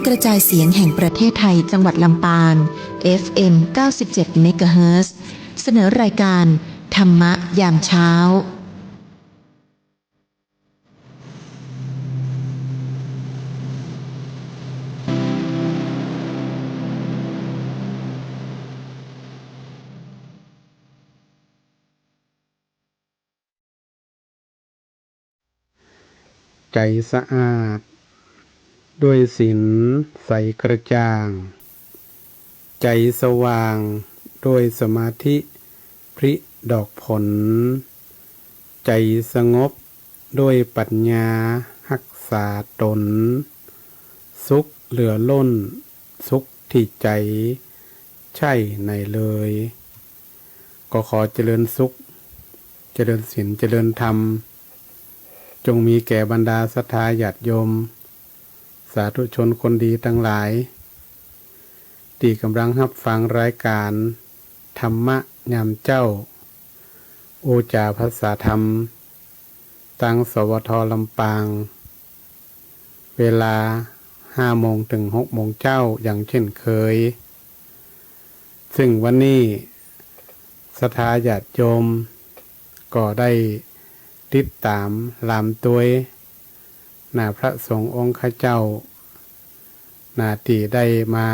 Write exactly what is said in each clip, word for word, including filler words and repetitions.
กระจายเสียงแห่งประเทศไทย จังหวัดลำปาง เอฟเอ็ม เก้าสิบเจ็ด เมกะเฮิรตซ์ เสนอรายการธรรมะยามเช้า ใจ๋สะอาด ด้วยศีลใสกระจ่าง ใจ๋สว่าง ด้วยสมาธิผลิดอกผล ใจ๋สงบ ด้วยปัญญาฮักษาต๋น สุขเหลือล้น สุขตี้ใจ๋ใช่ไหนเลย ก็ขอเจริญสุข เจริญศีล เจริญธรรม จงมีแก่บรรดาศรัทธาญาติโยม สาธุชนคนดีตังหลาย ตี้ก่ำลังฮับฟังรายก๋านธรรมะยามเจ๊า โอจาภาษาธรรม ตาง สวท ลำปาง เวลาห้าโมงเถิงหกโมงเจ๊า อย่างเช่นเคย ซึ่งวันนี้ศรัทธาญาติโยมก็ได้ติดต๋ามลามตวย นา พระสงฆ์องค์ข้าเจ้า นา ตี้ได้มา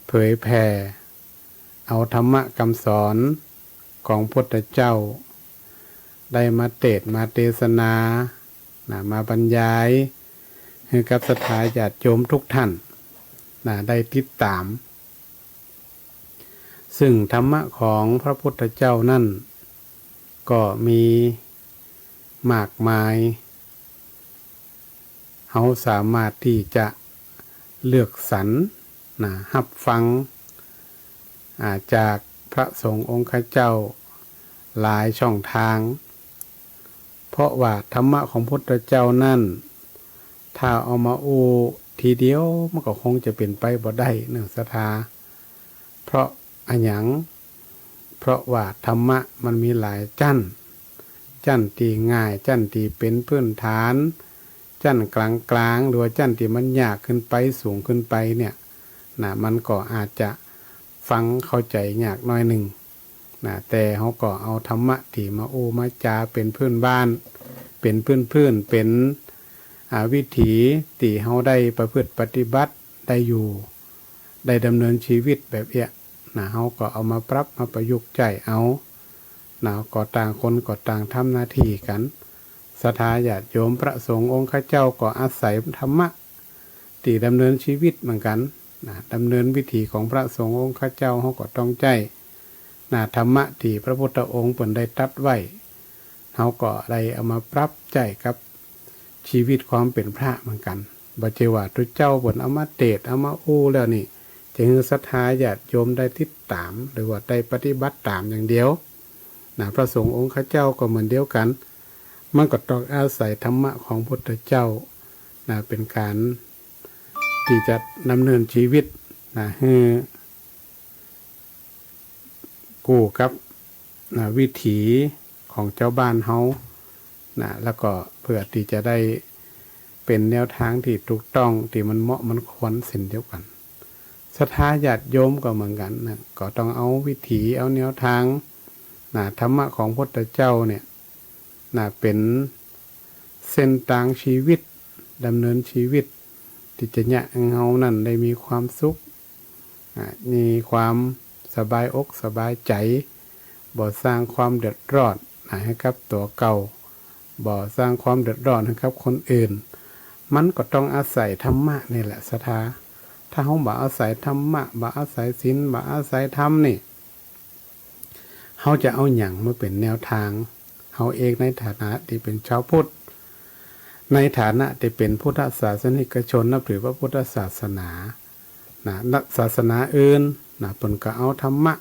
เผยแผ่เอาธรรมะกำสอนของพุทธเจ้า ได้มาเตสน์มาเตสนา นา มาบรรยายหื้อกับศรัทธาญาติโยมทุกท่าน นา ได้ติดต๋าม ซึ่งธรรมะของพระพุทธเจ้านั้นก็มีมากมาย เฮาสามารถตี้จะเลือกสรร นา ฮับฟัง อ่า จากพระสงฆ์องค์ข้าเจ้าหลายช่องตาง เพราะว่าธรรมะของพุทธเจ้านั้น ถ้าเอามาอู้ทีเดียวมันก็คงจะเป๋นไปบ่ได้เนาะศรัทธา เพราะอะหยัง เพราะว่าธรรมะมันมีหลายจั้น จั้นตี้ง่าย จั้นตี้เป๋นพื้นฐาน จั้นก๋างๆ หรือว่าจั้นตี้มันยากขึ้นไป สูงขึ้นไปเนี่ย นา มันก็อาจจะฟังเข้าใจ๋ยากหน้อยนึ่ง นา แต่เฮาก็เอาธรรมะตี้มาอู้มาจ๋าเป๋นพื้นบ้าน เป๋นพื้นๆ เป๋น อ่า วิถีตี้เฮาได้ประพฤติปฏิบัติได้อยู่ ได้ดำเนินชีวิตแบบเอี้ย นา เฮาก็เอามาปรับมาประยุกต์ใจ๊เอา นา ก็ต่างคนก็ต่างทำหน้าตี้กั๋น ศรัทธาญาติโยมพระสงฆ์องค์ข้าเจ้าก็อาศัยธรรมะ ตี้ดำเนินชีวิตเหมือนกั๋น นา ดำเนินวิถีของพระสงฆ์องค์ข้าเจ้า เฮาก็ต้องใจ๊ นา ธรรมะตี้พระพุทธองค์เปิ้นได้ตรัสไว้ เฮาก็ได้เอามาปรับใจ๊กับชีวิตความเป๋นพระเหมือนกั๋น บ่ใจ้ว่าตุ๊เจ้าเปิ้นเอามาเตสน์เอามาอู้แล้วนี่ จะหื้อศรัทธาญาติโยมได้ติดต๋าม หรือว่าได้ปฏิบัติต๋ามอย่างเดียว นา พระสงฆ์องค์ข้าเจ้าก็เหมือนเดียวกั๋น มันก็ต้องอาศัยธรรมะของพุทธเจ้า นา เป๋นก๋านตี้จะดำเนินชีวิต นา หื้อกู้กับ นา วิถีของจาวบ้านเฮา นา แล้วก็เปื้อตี้จะได้เป๋นแนวตางตี้ถูกต้อง ตี้มันเหมาะมันควรเส้นเดียวกั๋น ศรัทธาญาติโยมก็เหมือนกั๋น นา ก็ต้องเอาวิถี เอาแนวตาง นา ธรรมะของพุทธเจ้าเนี่ย นา เป๋นเส้นตางชีวิต ดำเนินชีวิต ตี้จะเยียะหื้อเฮานั้นได้มีความสุข อ่า มีความสบายอกสบายใจ๋ บ่สร้างความเดือดร้อน อ่า หื้อกับตั๋วเก่า บ่สร้างความเดือดร้อนหื้อกับคนอื่น มันก็ต้องอาศัยธรรมะนี่แหละศรัทธา ถ้าเฮาบ่อาศัยธรรมะ บ่อาศัยศีล บ่อาศัยธรรมนี่ เฮาจะเอาหยังมาเป๋นแนวตาง เฮาเองในฐานะตี้เป๋นจาวพุทธ ในฐานะตี้เป๋นพุทธศาสนิกชนนับถือพระพุทธศาสนา นา ศาสนาอื่น นา เปิ้นก็เอาธรรมะ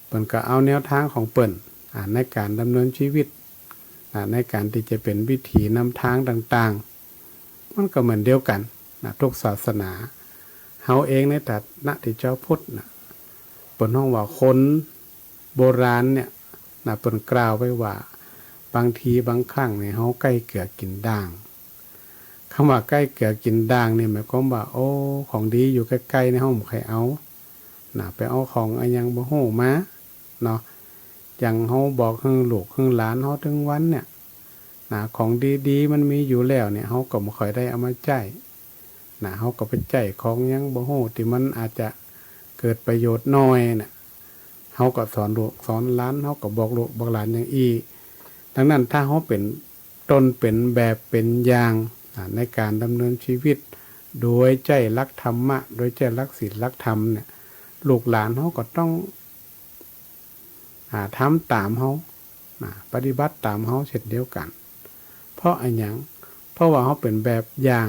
เปิ้นก็เอาแนวตางของเปิ้น อ่า ในก๋านดำเนินชีวิต นา ในก๋านตี้จะเป๋นวิถีนำตางต่างๆ มันก็เหมือนเดียวกั๋น นา ทุกศาสนา เฮาเองในฐานะตี้จาวพุทธ นา เปิ้นฮ้องว่าคนโบราณเนี่ย นา เปิ้นกล่าวไว้ว่า บางทีบางครั้งเนี่ย เฮาใก้เกือกกิ๋นด่าง กำว่าใก้เกือกิ๋นด่างนี่หมายความว่า โอ้ ของดีอยู่ใก้ๆ นี่เฮาบ่ใค่เอา นะ ไปเอาของอะหยังบ่ฮู้มา เนาะ อย่างเฮาบอกหื้อลูกหื้อหลานเฮาตึงวันเนี่ย นะ ของดีๆ มันมีอยู่แล้วเนี่ย เฮาก็บ่ค่อยได้เอามาใจ๊ นะ เฮาก็ไปใจ๊ของหยังบ่ฮู้ ตี้มันอาจจะเกิดประโยชน์น้อยน่ะ เฮาก็สอนลูกสอนหลาน เฮาก็บอกลูกบอกหลานอย่างอี้ ดังนั้นถ้าเฮาเป๋น ตนเป๋นแบบเป๋นอย่าง อ่า ในก๋านดำเนินชีวิต โดยใจ๊หลักธรรมะ โดยใจ๊หลักศีลหลักธรรมเนี่ย ลูกหลานเฮาก็ต้อง อ่า ทำต๋ามเฮา นะ ปฏิบัติต๋ามเฮาเช่นเดียวกั๋น เพราะอะหยัง เพราะว่าเฮาเป๋นแบบอย่าง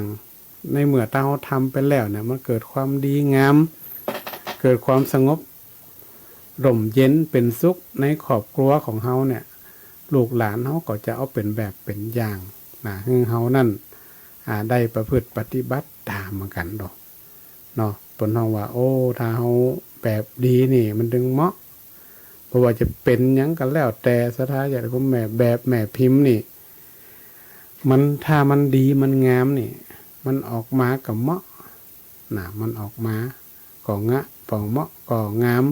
ในเมื่อถ้าเฮาทำไปแล้วเนี่ย มันเกิดความดีงาม เกิดความสงบ ร่มเย็นเป๋นสุขในครอบครัวของเฮาเนี่ย ลูกหลานเฮาก็จะเอาเป๋นแบบเป๋นอย่าง นะ หื้อเฮานั่น อ่า ได้ประพฤติปฏิบัติต๋ามเหมือนกั๋นดอก เนาะ เปิ้นฮ้องว่า โอ้ ถ้าเฮาแบบดีนี่มันตึงเหมาะ บ่ว่าจะเป๋นหยังก็แล้วแต่ ศรัทธาญาติโยม แม่แบบแม่พิมพ์นี่ มัน ถ้ามันดีมันงามนี่ มันออกมาก็เหมาะ นะ มันออกมาก็งะ ก็เหมาะก็งาม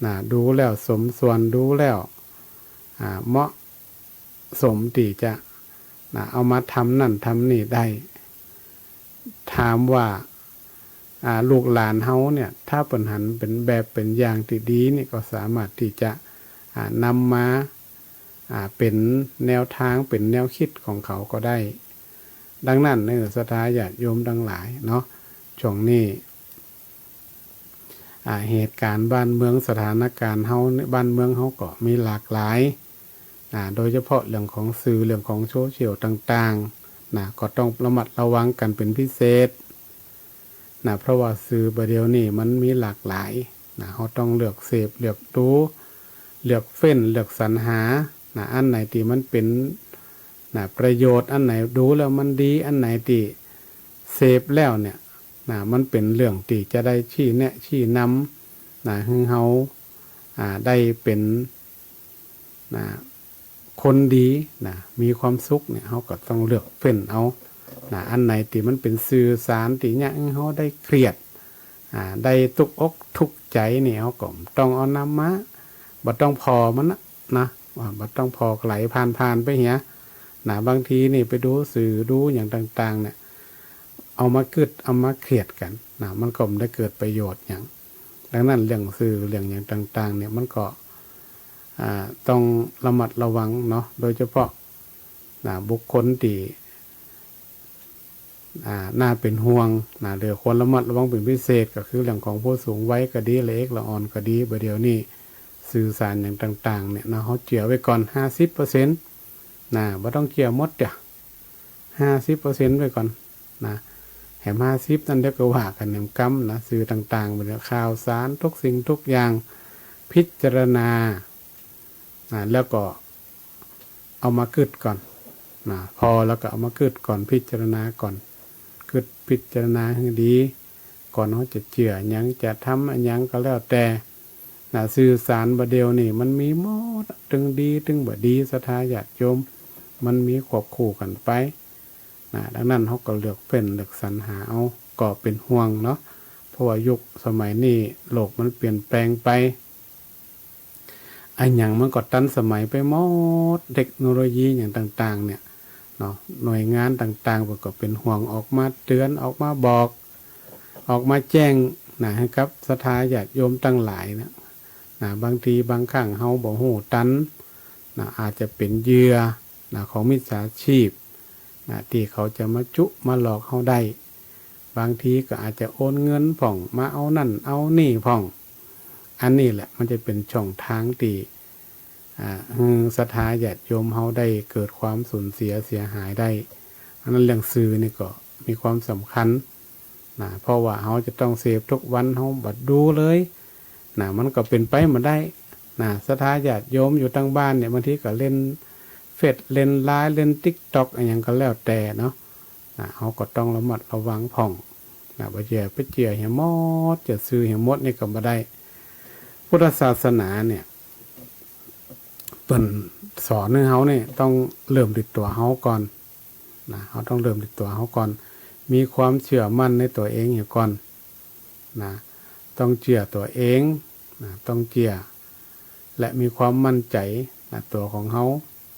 นะ ดูแล้วสมส่วน ดูแล้ว อ่า เหมาะสมตี้จะ นะ เอามาทำนั่นทำนี่ได้ ถามว่า อ่า ลูกหลานเฮาเนี่ย ถ้าเปิ้นหันเป๋นแบบเป๋นอย่างตี้ดีนี่ ก็สามารถตี้จะ อ่า นำมา อ่า เป๋นแนวตาง เป๋นแนวกึ๊ดของเขาก็ได้ ดังนั้นเน่อ ศรัทธาญาติโยมตังหลายเนาะ ช่วงนี้ อ่า เหตุก๋ารณ์บ้านเมือง สถานก๋ารณ์เฮา บ้านเมืองเฮาก็มีหลากหลาย อ่า โดยเฉพาะเรื่องของสื่อ เรื่องของโซเชียลต่างๆ นะ ก็ต้องระมัดระวังกั๋นเป๋นพิเศษ นะ เพราะว่าสื่อบ่าเดี่ยวนี้มันมีหลากหลาย นะ เฮาต้องเลือกเสพ เลือกดู เลือกเฟ้น เลือกสรรหา นะ อันไหนตี้มันเป๋น นะ ประโยชน์ อันไหนดูแล้วมันดี อันไหนตี้เสพแล้วเนี่ย นะ มันเป๋นเรื่องตี้จะได้ชี้แนะชี้นำ นะ หื้อเฮา อ่า ได้เป๋น นะ คนดี นะ มีความสุขเนี่ย เฮาก็ต้องเลือกเฟ้นเอา นะ อันไหนตี้มันเป๋นสื่อสารตี้เยียะหื้อเฮาได้เครียด อ่า ได้ตุ๊กอกตุ๊กใจ๋นี่ เฮาก็ต้องเอานำมา บ่ต้องผ่อมันนะ นะ ว่าบ่ต้องผ่อ ไกลผ่านๆ ไปเหีย นะ บางทีนี่ไปดูสื่อดูหยังต่างๆ เนี่ย เอามากึ๊ด เอามาเครียดกั๋น นะ มันก็บ่ได้เกิดประโยชน์หยัง ดังนั้นเรื่องสื่อเรื่องหยังต่างๆ เนี่ย มันก็ อ่า ต้องระมัดระวังเนาะ โดยเฉพาะ นะ บุคคลตี้ อ่า น่าเป๋นห่วง นะ หรือควรระมัดระวังเป๋นพิเศษ ก็คือเรื่องของผู้สูงวัยก็ดี ละเอกละอ่อนก็ดี บ่าเดี่ยวนี้สื่อสารหยังต่างๆ เนี่ยเนาะ เฮาเจื้อไว้ก่อน ห้าสิบเปอร์เซ็นต์ นะ บ่ต้องเจื้อหมดเตื้อ ห้าสิบเปอร์เซ็นต์ ไว้ก่อน นะ แหมห้าสิบ นั้นเดี๋ยวก็ว่ากั๋นแหมกำนะ สื่อต่างๆ บ่าเดี่ยวข่าวสารทุกสิ่งทุกอย่าง พิจารณา นะ แล้วก็เอามากึ๊ดก่อน นะ ผ่อแล้วก็เอามากึ๊ดก่อน พิจารณาก่อน กึ๊ดพิจารณาหื้อดี ก่อนเฮาจะเจื้อหยัง จะทำอะหยังก็แล้วแต่ นะ สื่อสารบ่าเดี่ยวนี้มันมีหมด ตึงดี ตึงบ่ดี ศรัทธาญาติโยม มันมีควบคู่กั๋นไป นะ ดังนั้นเฮาก็เลือกเฟ้น เลือกสรรหาเอา ก็เป๋นห่วงเนาะ เพราะว่ายุคสมัยนี้โลกมันเปลี่ยนแปลงไป อะหยังมันก็ตันสมัยไปหมด เทคโนโลยีหยังต่างๆ เนี่ย เนาะ หน่วยงานต่างๆ เปิ้นก็เป๋นห่วง ออกมาเตือน ออกมาบอก ออกมาแจ้ง นะ หื้อกับศรัทธาญาติโยมตังหลายเนี่ย นะ บางทีบางครั้งเฮาบ่ฮู้ตัน นะ อาจจะเป๋นเหยื่อ นะ ของมิจฉาชีพ นะ ตี้เขาจะมาจุมาหลอกเฮาได้ บางทีก็อาจจะโอนเงินพ่อง มาเอานั่นเอานี่พ่อง อันนี้แหละมันจะเป๋นช่องตางตี้ อ่า หื้อศรัทธาญาติโยมเฮาได้เกิดความสูญเสียเสียหายได้ อันนั้นเรื่องสื่อนี่ก็มีความสำคัญ นะ เพราะว่าเฮาจะต้องเสพทุกวัน เฮาบ่ดูเลย นะ มันก็เป๋นไปบ่ได้ นะ ศรัทธาญาติโยมอยู่ตังบ้านเนี่ย บางทีก็เล่นเฟซ เล่นไลน์ เล่นติ๊กต็อก อะหยังก็แล้วแต่เนาะ นะ เฮาก็ต้องระมัดระวังพ่อง นะ บ่ใจ้ไปเจื้อเหียหมด เจื้อสื่อเหียหมดนี่ก็บ่ได้ พุทธศาสนาเนี่ย เปิ้นสอนหื้อเฮาเนี่ยต้องเริ่มตี้ตั๋วเฮาก่อน นะ เฮาต้องเริ่มตี้ตั๋วเฮาก่อน มีความเจื้อมั่นในตั๋วเองเหียก่อนนะ ต้องเจื้อตั๋วเองนะ ต้องเจื้อ และมีความมั่นใจ๋นะ ตั๋วของเฮา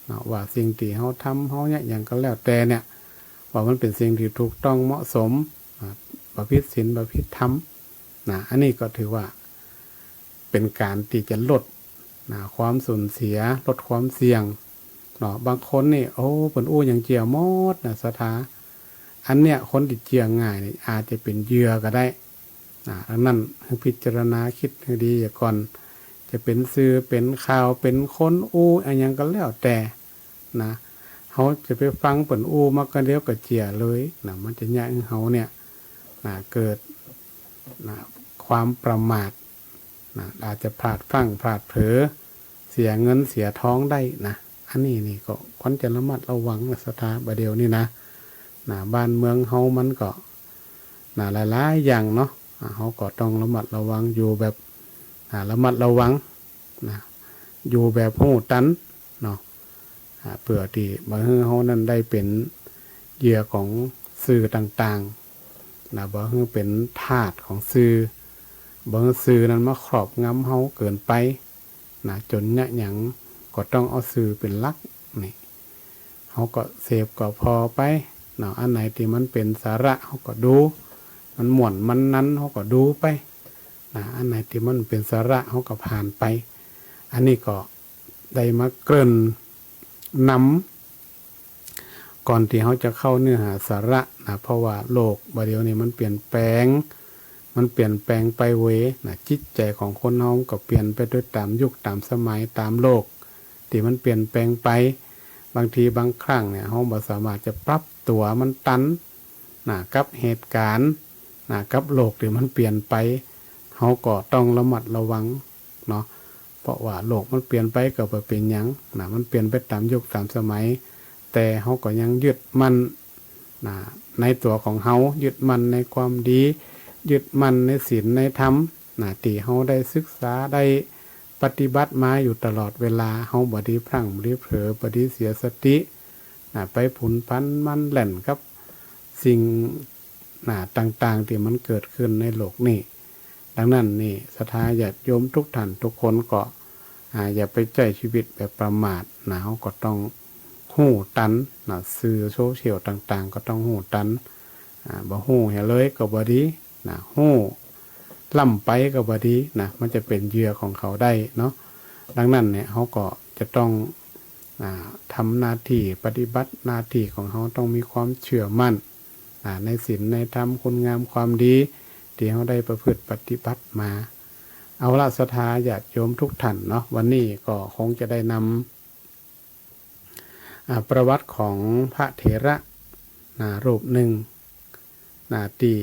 นะ ว่าสิ่งตี้เฮาทำ เฮาเยียะหยังก็แล้วแต่เนี่ย ว่ามันเป๋นสิ่งตี้ถูกต้องเหมาะสมนะ บ่ผิดศีล บ่ผิดธรรมนะ อันนี้ก็ถือว่าเป๋นก๋านตี้จะลดนะ ความสูญเสีย ลดความเสี่ยงเนาะ บางคนนี่ โอ้ เปิ้นอู้หยังเจื้อหมดนะ ศรัทธา อันเนี้ย คนตี้เจื้อง่ายนี่ อาจจะเป๋นเหยื่อก็ได้นะ ดังนั้น หื้อพิจารณา กึ๊ดหื้อดีเหียก่อน จะเป๋นสื่อ เป๋นข่าว เป๋นคนอู้อะหยังก็แล้วแต่นะ เฮาจะไปฟังเปิ้นอู้มาก้าเดียวก็เจื้อเลยนะ มันจะเยียะหื้อเฮาเนี่ยนะ เกิดนะ ความประมาทนะ อาจจะพลาดพลั้ง พลาดเผลอ เสียเงินเสียทองได้นะ อันนี้นี่ก็ควรจะระมัดระวังนะ ศรัทธา บ่าเดี่ยวนี้นะ นะ บ้านเมืองเฮามันก็นะ หลายๆ อย่างเนาะ อ่า เฮาก็ต้องระมัดระวัง อยู่แบบ อ่า ระมัดระวังนะ อยู่แบบฮู้ตันเนาะ อ่า เปื้อตี้บ่หื้อเฮานั้นได้เป๋นเหยื่อของสื่อต่างๆ นะ บ่หื้อเป๋นทาสของสื่อ บ่หื้อสื่อนั้นมาครอบงำเฮาเกินไปนะ จ๋นเยียะหยังก็ต้องเอาสื่อเป๋นหลักนี่ เฮาก็เสพก็พอไปเนาะ อันไหนตี้มันเป๋นสาระเฮาก็ดู มันม่วนมันนันเฮาก็ดูไปนะ อันไหนตี้มันเป๋นสาระเฮาก็ผ่านไป อันนี้ก็ได้มาเกริ่นนำ ก่อนตี้เฮาจะเข้าเนื้อหาสาระนะ เพราะว่าโลกบ่าเดี่ยวนี้มันเปลี่ยนแปลง มันเปลี่ยนแปลงไปเวยนะ จิตใจ๋ของคนเฮาก็เปลี่ยนไปตวยต๋ามยุคต๋ามสมัยต๋ามโลกตี้มันเปลี่ยนแปลงไป บางทีบางครั้งเนี่ย เฮาบ่สามารถจะปรับตั๋วมันตันนะ กับเหตุก๋ารณ์นะ กับโลกตี้มันเปลี่ยนไป เฮาก็ต้องระมัดระวังเนาะ เพราะว่าโลกมันเปลี่ยนไปก็บ่เป๋นหยังนะ มันเปลี่ยนไปต๋ามยุคต๋ามสมัย แต่เฮาก็ยังยึดมั่นนะ ในตั๋วของเฮา ยึดมั่นในความดี ยึดมั่นในศีลในธรรมนะ ตี้เฮาได้ศึกษาได้ปฏิบัติมาอยู่ตลอดเวลา เฮาบ่ดีพลั้ง บ่ดีเผลอ บ่ดีเสียสตินะ ไปผุนผันหมั่นแล่นกับสิ่งนะ ต่างๆ ตี้มันเกิดขึ้นในโลกนี้ ดังนั้นนี่ ศรัทธาญาติโยมทุกท่านทุกคนก็ อ่า อย่าไปใจ๊ชีวิตแบบประมาทนะ เฮาก็ต้องฮู้ตันนะ สื่อโซเชียลต่างๆ ก็ต้องฮู้ตัน อ่า บ่ฮู้เหียเลยก็บ่ดีนะ ฮู้ล้ำไปก็บ่ดีนะ มันจะเป๋นเหยื่อของเขาได้เนาะ ดังนั้นเนี่ย เฮาก็จะต้อง อ่า ทำหน้าตี้ ปฏิบัติหน้าตี้ของเฮา ต้องมีความเจื้อมั่น อ่า ในศีลในธรรม คุณงามความดี ตี้เฮาได้ประพฤติปฏิบัติมา เอาละ ศรัทธาญาติโยมทุกท่านเนาะ วันนี้ก็คงจะได้นำ อ่า ประวัติของพระเถระนะ รูปนึ่งนะ ตี้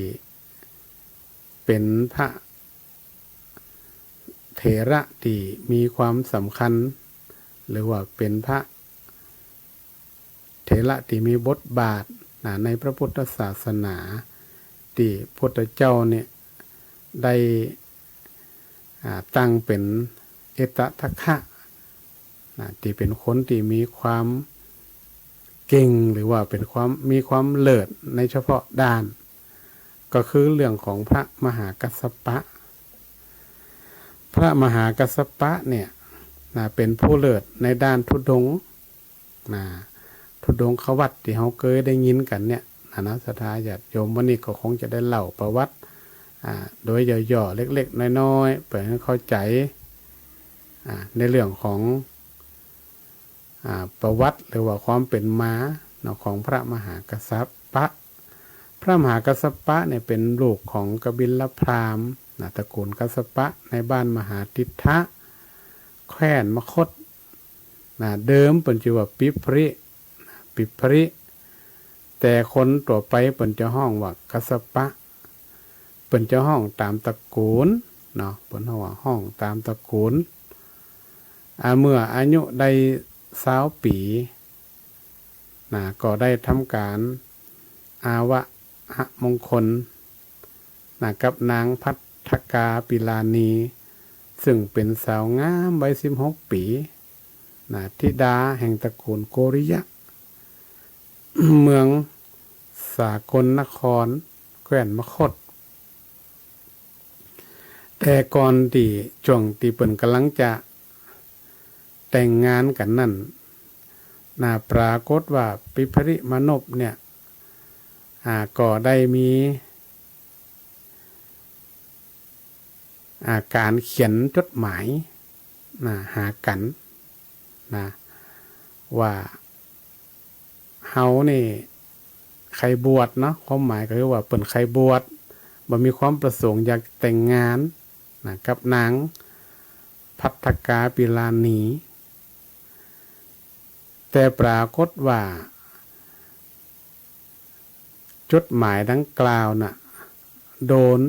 เป๋นพระเถระตี้มีความสำคัญ หรือว่าเป๋นพระเถระตี้มีบทบาทนะ ในพระพุทธศาสนา ตี้พุทธเจ้าเนี่ยได้ อ่า ตั้งเป๋นเอตถะคะนะ ตี้เป๋นคนตี้มีความเก่ง หรือว่าเป๋นความ มีความเลิศในเฉพาะด้าน ก็คือเรื่องของพระมหากัสสปะ พระมหากัสสปะเนี่ยนะ เป๋นผู้เลิศในด้านธุดงค์ นะ ธุดงควัตรตี้เฮาเกยได้ยินกั๋นเนี่ยนะ นะ ศรัทธาญาติโยม วันนี้ก็คงจะได้เล่าประวัติ อ่า โดยย่อๆ เล็กๆ น้อยๆ เปื้อหื้อเข้าใจ๋ อ่า ในเรื่องของ อ่า ประวัติ หรือว่าความเป๋นมาเนาะ ของพระมหากัสสปะ พระมหากัสสปะเนี่ยเป๋นลูกของกบิลพราหมณ์นะ ตระกูลกัสสปะ ในบ้านมหาทิฏฐะ แคว้นมคธ นะ เดิมเปิ้นจื้อว่าปิพริ นะ ปิพริ แต่คนตั๋วไปเปิ้นจะฮ้องว่ากัสสปะ เปิ้นจะฮ้องต๋ามตระกูลเนาะ เปิ้นฮ้องว่าฮ้องต๋ามตระกูล อ่า เมื่ออายุได้ซาวปี๋นะ ก็ได้ทำก๋านอาวหมงคลนะ กับนางภัททกาปิลานี ซึ่งเป๋นสาวงามวัยสิบหกปี๋นะ ธิดาแห่งตระกูลโกริยะ เมืองสกลนคร แคว้นมคธ แต่ก่อนตี้ จ้วงตี้เปิ้นก่ำลังจะแต่งงานกั๋นนั้น นะ ปรากฏว่าปิภริมานพเนี่ย อ่า ก็ได้มี อ่า ก๋านเขียนจดหมาย นะ หากั๋น นะ ว่าเฮานี่ใค่บวชเนาะ ความหมายก็คือว่าเปิ้นใค่บวช บ่มีความประสงค์อยากแต่งงาน นะ กับนางภัททกาปิลานี แต่ปรากฏว่า จดหมายดังกล่าวน่ะ โดน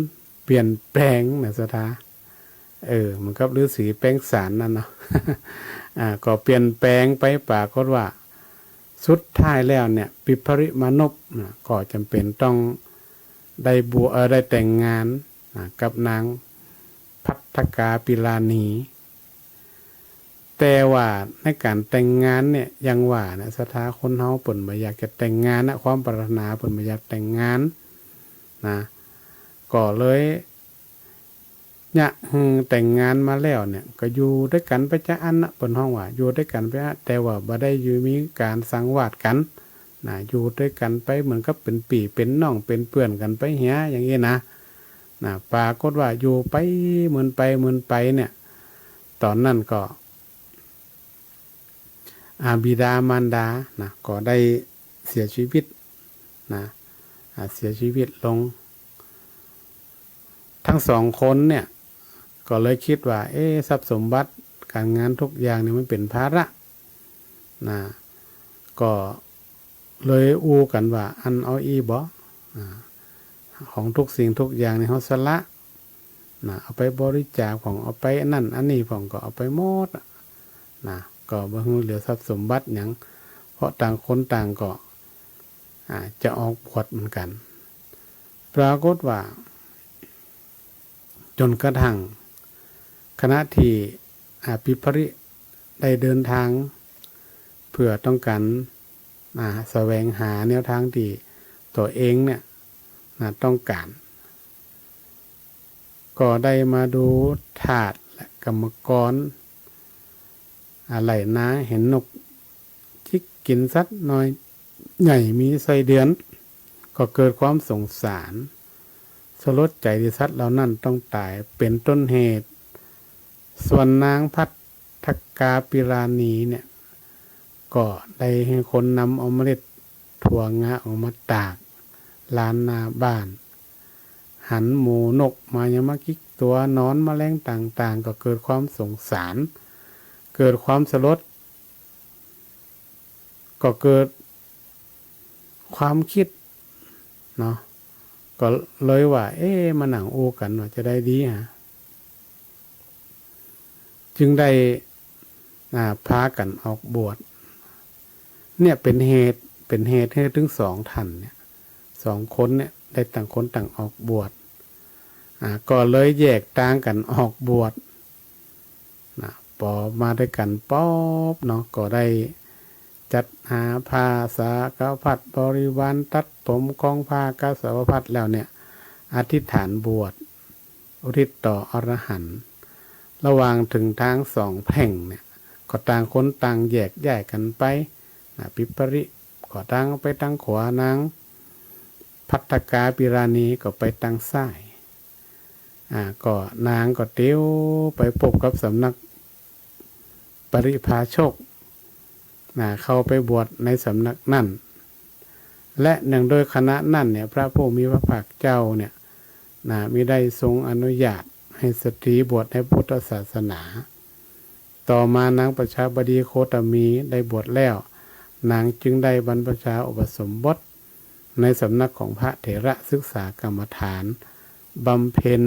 เปลี่ยนแปลงนะศรัทธา เออ เหมือนกับฤๅษีแปลงสารนั่นเนาะ อ่า ก็เปลี่ยนแปลงไป ปรากฏว่า สุดท้ายแล้วเนี่ย ปิภริมานพน่ะ ก็จ๋ำเป๋นต้องได้บวช เอ่อ ได้แต่งงาน นะ กับนางภัททกาปิลานี แต่ว่าในก๋านแต่งงานเนี่ย อย่างว่านะศรัทธา คนเฮาเปิ้นบ่อยากจะแต่งงานนะ ความปรารถนาเปิ้นบ่อยากแต่งงาน นะ ก็เลย เยียะหื้อแต่งงานมาแล้วเนี่ย ก็อยู่ตวยกั๋นไปจาอั้นนะ เปิ้นฮ้องว่าอยู่ตวยกั๋นไปอะ แต่ว่าบ่ได้อยู่มีก๋านสังวาสกั๋น นะ อยู่ตวยกั๋นไปเหมือนกับเป๋นปี้เป๋นน้องเป๋นเปื้อนกั๋นไปเหีย อย่างอี้นะ นะ ปรากฏว่าอยู่ไปเมินไปเมินไปเนี่ย ต๋อนนั้นก็ อ่า บิดามารดานะ ก็ได้เสียชีวิตนะ อ่า เสียชีวิตลง ตึงสองคนเนี่ย ก็เลยกึ๊ดว่า เอ๊ะ ทรัพย์สมบัติก๋านงานกู้อย่างนี่มันเป๋นภาระนะ ก็เลยอู้กั๋นว่า อั้นเอาอี้บ่ อ่า ของกู้สิ่งกู้อย่างนี่เฮาสละ นะ เอาไปบริจาคพ่อง เอาไปอันนั้นอันนี้พ่อง ก็เอาไปหมดอะ นะ ก็บ่หื้อเหลือทรัพย์สมบัติหยัง เพราะต่างคนต่างก็ อ่า จะออกบวชเหมือนกั๋น ปรากฏว่า จ๋นกระทั่ง ขณะตี้ อ่า ปิภริได้เดินตาง เปื้อต้องก๋าน อ่า แสวงหาแนวตางตี้ตั๋วเองเนี่ย นะ ต้องก๋าน ก็ได้มาดูทาสและกรรมกร อ่า ไฮ่นา หันนกจิกกิ๋นสัตว์น้อยใหญ่มีไส้เดือน ก็เกิดความสงสาร สลดใจ๋ตี้สัตว์เหล่านั้นต้องต๋าย เป๋นต้นเหตุ ส่วนนางภัททกาปิลานีเนี่ย ก็ได้หื้อคนนำเอาเมล็ดถั่วงาออกมาตากลานหน้าบ้าน หันหมูนกมายังมาจิกตั๋ว หนอนแมลงต่างๆ ก็เกิดความสงสาร เกิดความสลด ก็เกิดความกึ๊ดเนาะ ก็เลยว่า เอ๊ะ มานั่งอู้กั๋นว่าจะใดดีหา จึงได้ อ่า พากั๋นออกบวช เนี่ยเป๋นเหตุ เป๋นเหตุหื้อตึงสองท่านเนี่ย สองคนเนี่ยได้ต่างคนต่างออกบวช อ่า ก็เลยแยกตางกั๋นออกบวช นะ ปอมาตวยกั๋นป๊อบเนาะ ก็ได้จัดหาผ้าสารพัดบริวาร ตัดผม คล้องผ้า กาสาวพัสตร์แล้วเนี่ย อธิษฐานบวช อุทิศต่ออรหันต์ ระหว่างเถิงตางสองแพร่งเนี่ย ก็ต่างคนต่างแยกย้ายกั๋นไป นะ ปิภริก็ตางไปตางขวา นางภัททกาปิลานีก็ไปตางซ้าย อ่า ก็นางก็เตียวไปปบกับสำนักปริพาชก นะ เข้าไปบวชในสำนักนั้น และเนื่องโดยขณะนั้นเนี่ย พระผู้มีพระภาคเจ้าเนี่ย นะ มิได้ทรงอนุญาตหื้อสตรีบวชในพุทธศาสนา ต่อมานางประชาบดีโคตมีได้บวชแล้ว นางจึงได้บรรพชาอุปสมบทในสำนักของพระเถระ ศึกษากรรมฐาน บำเพ็ญ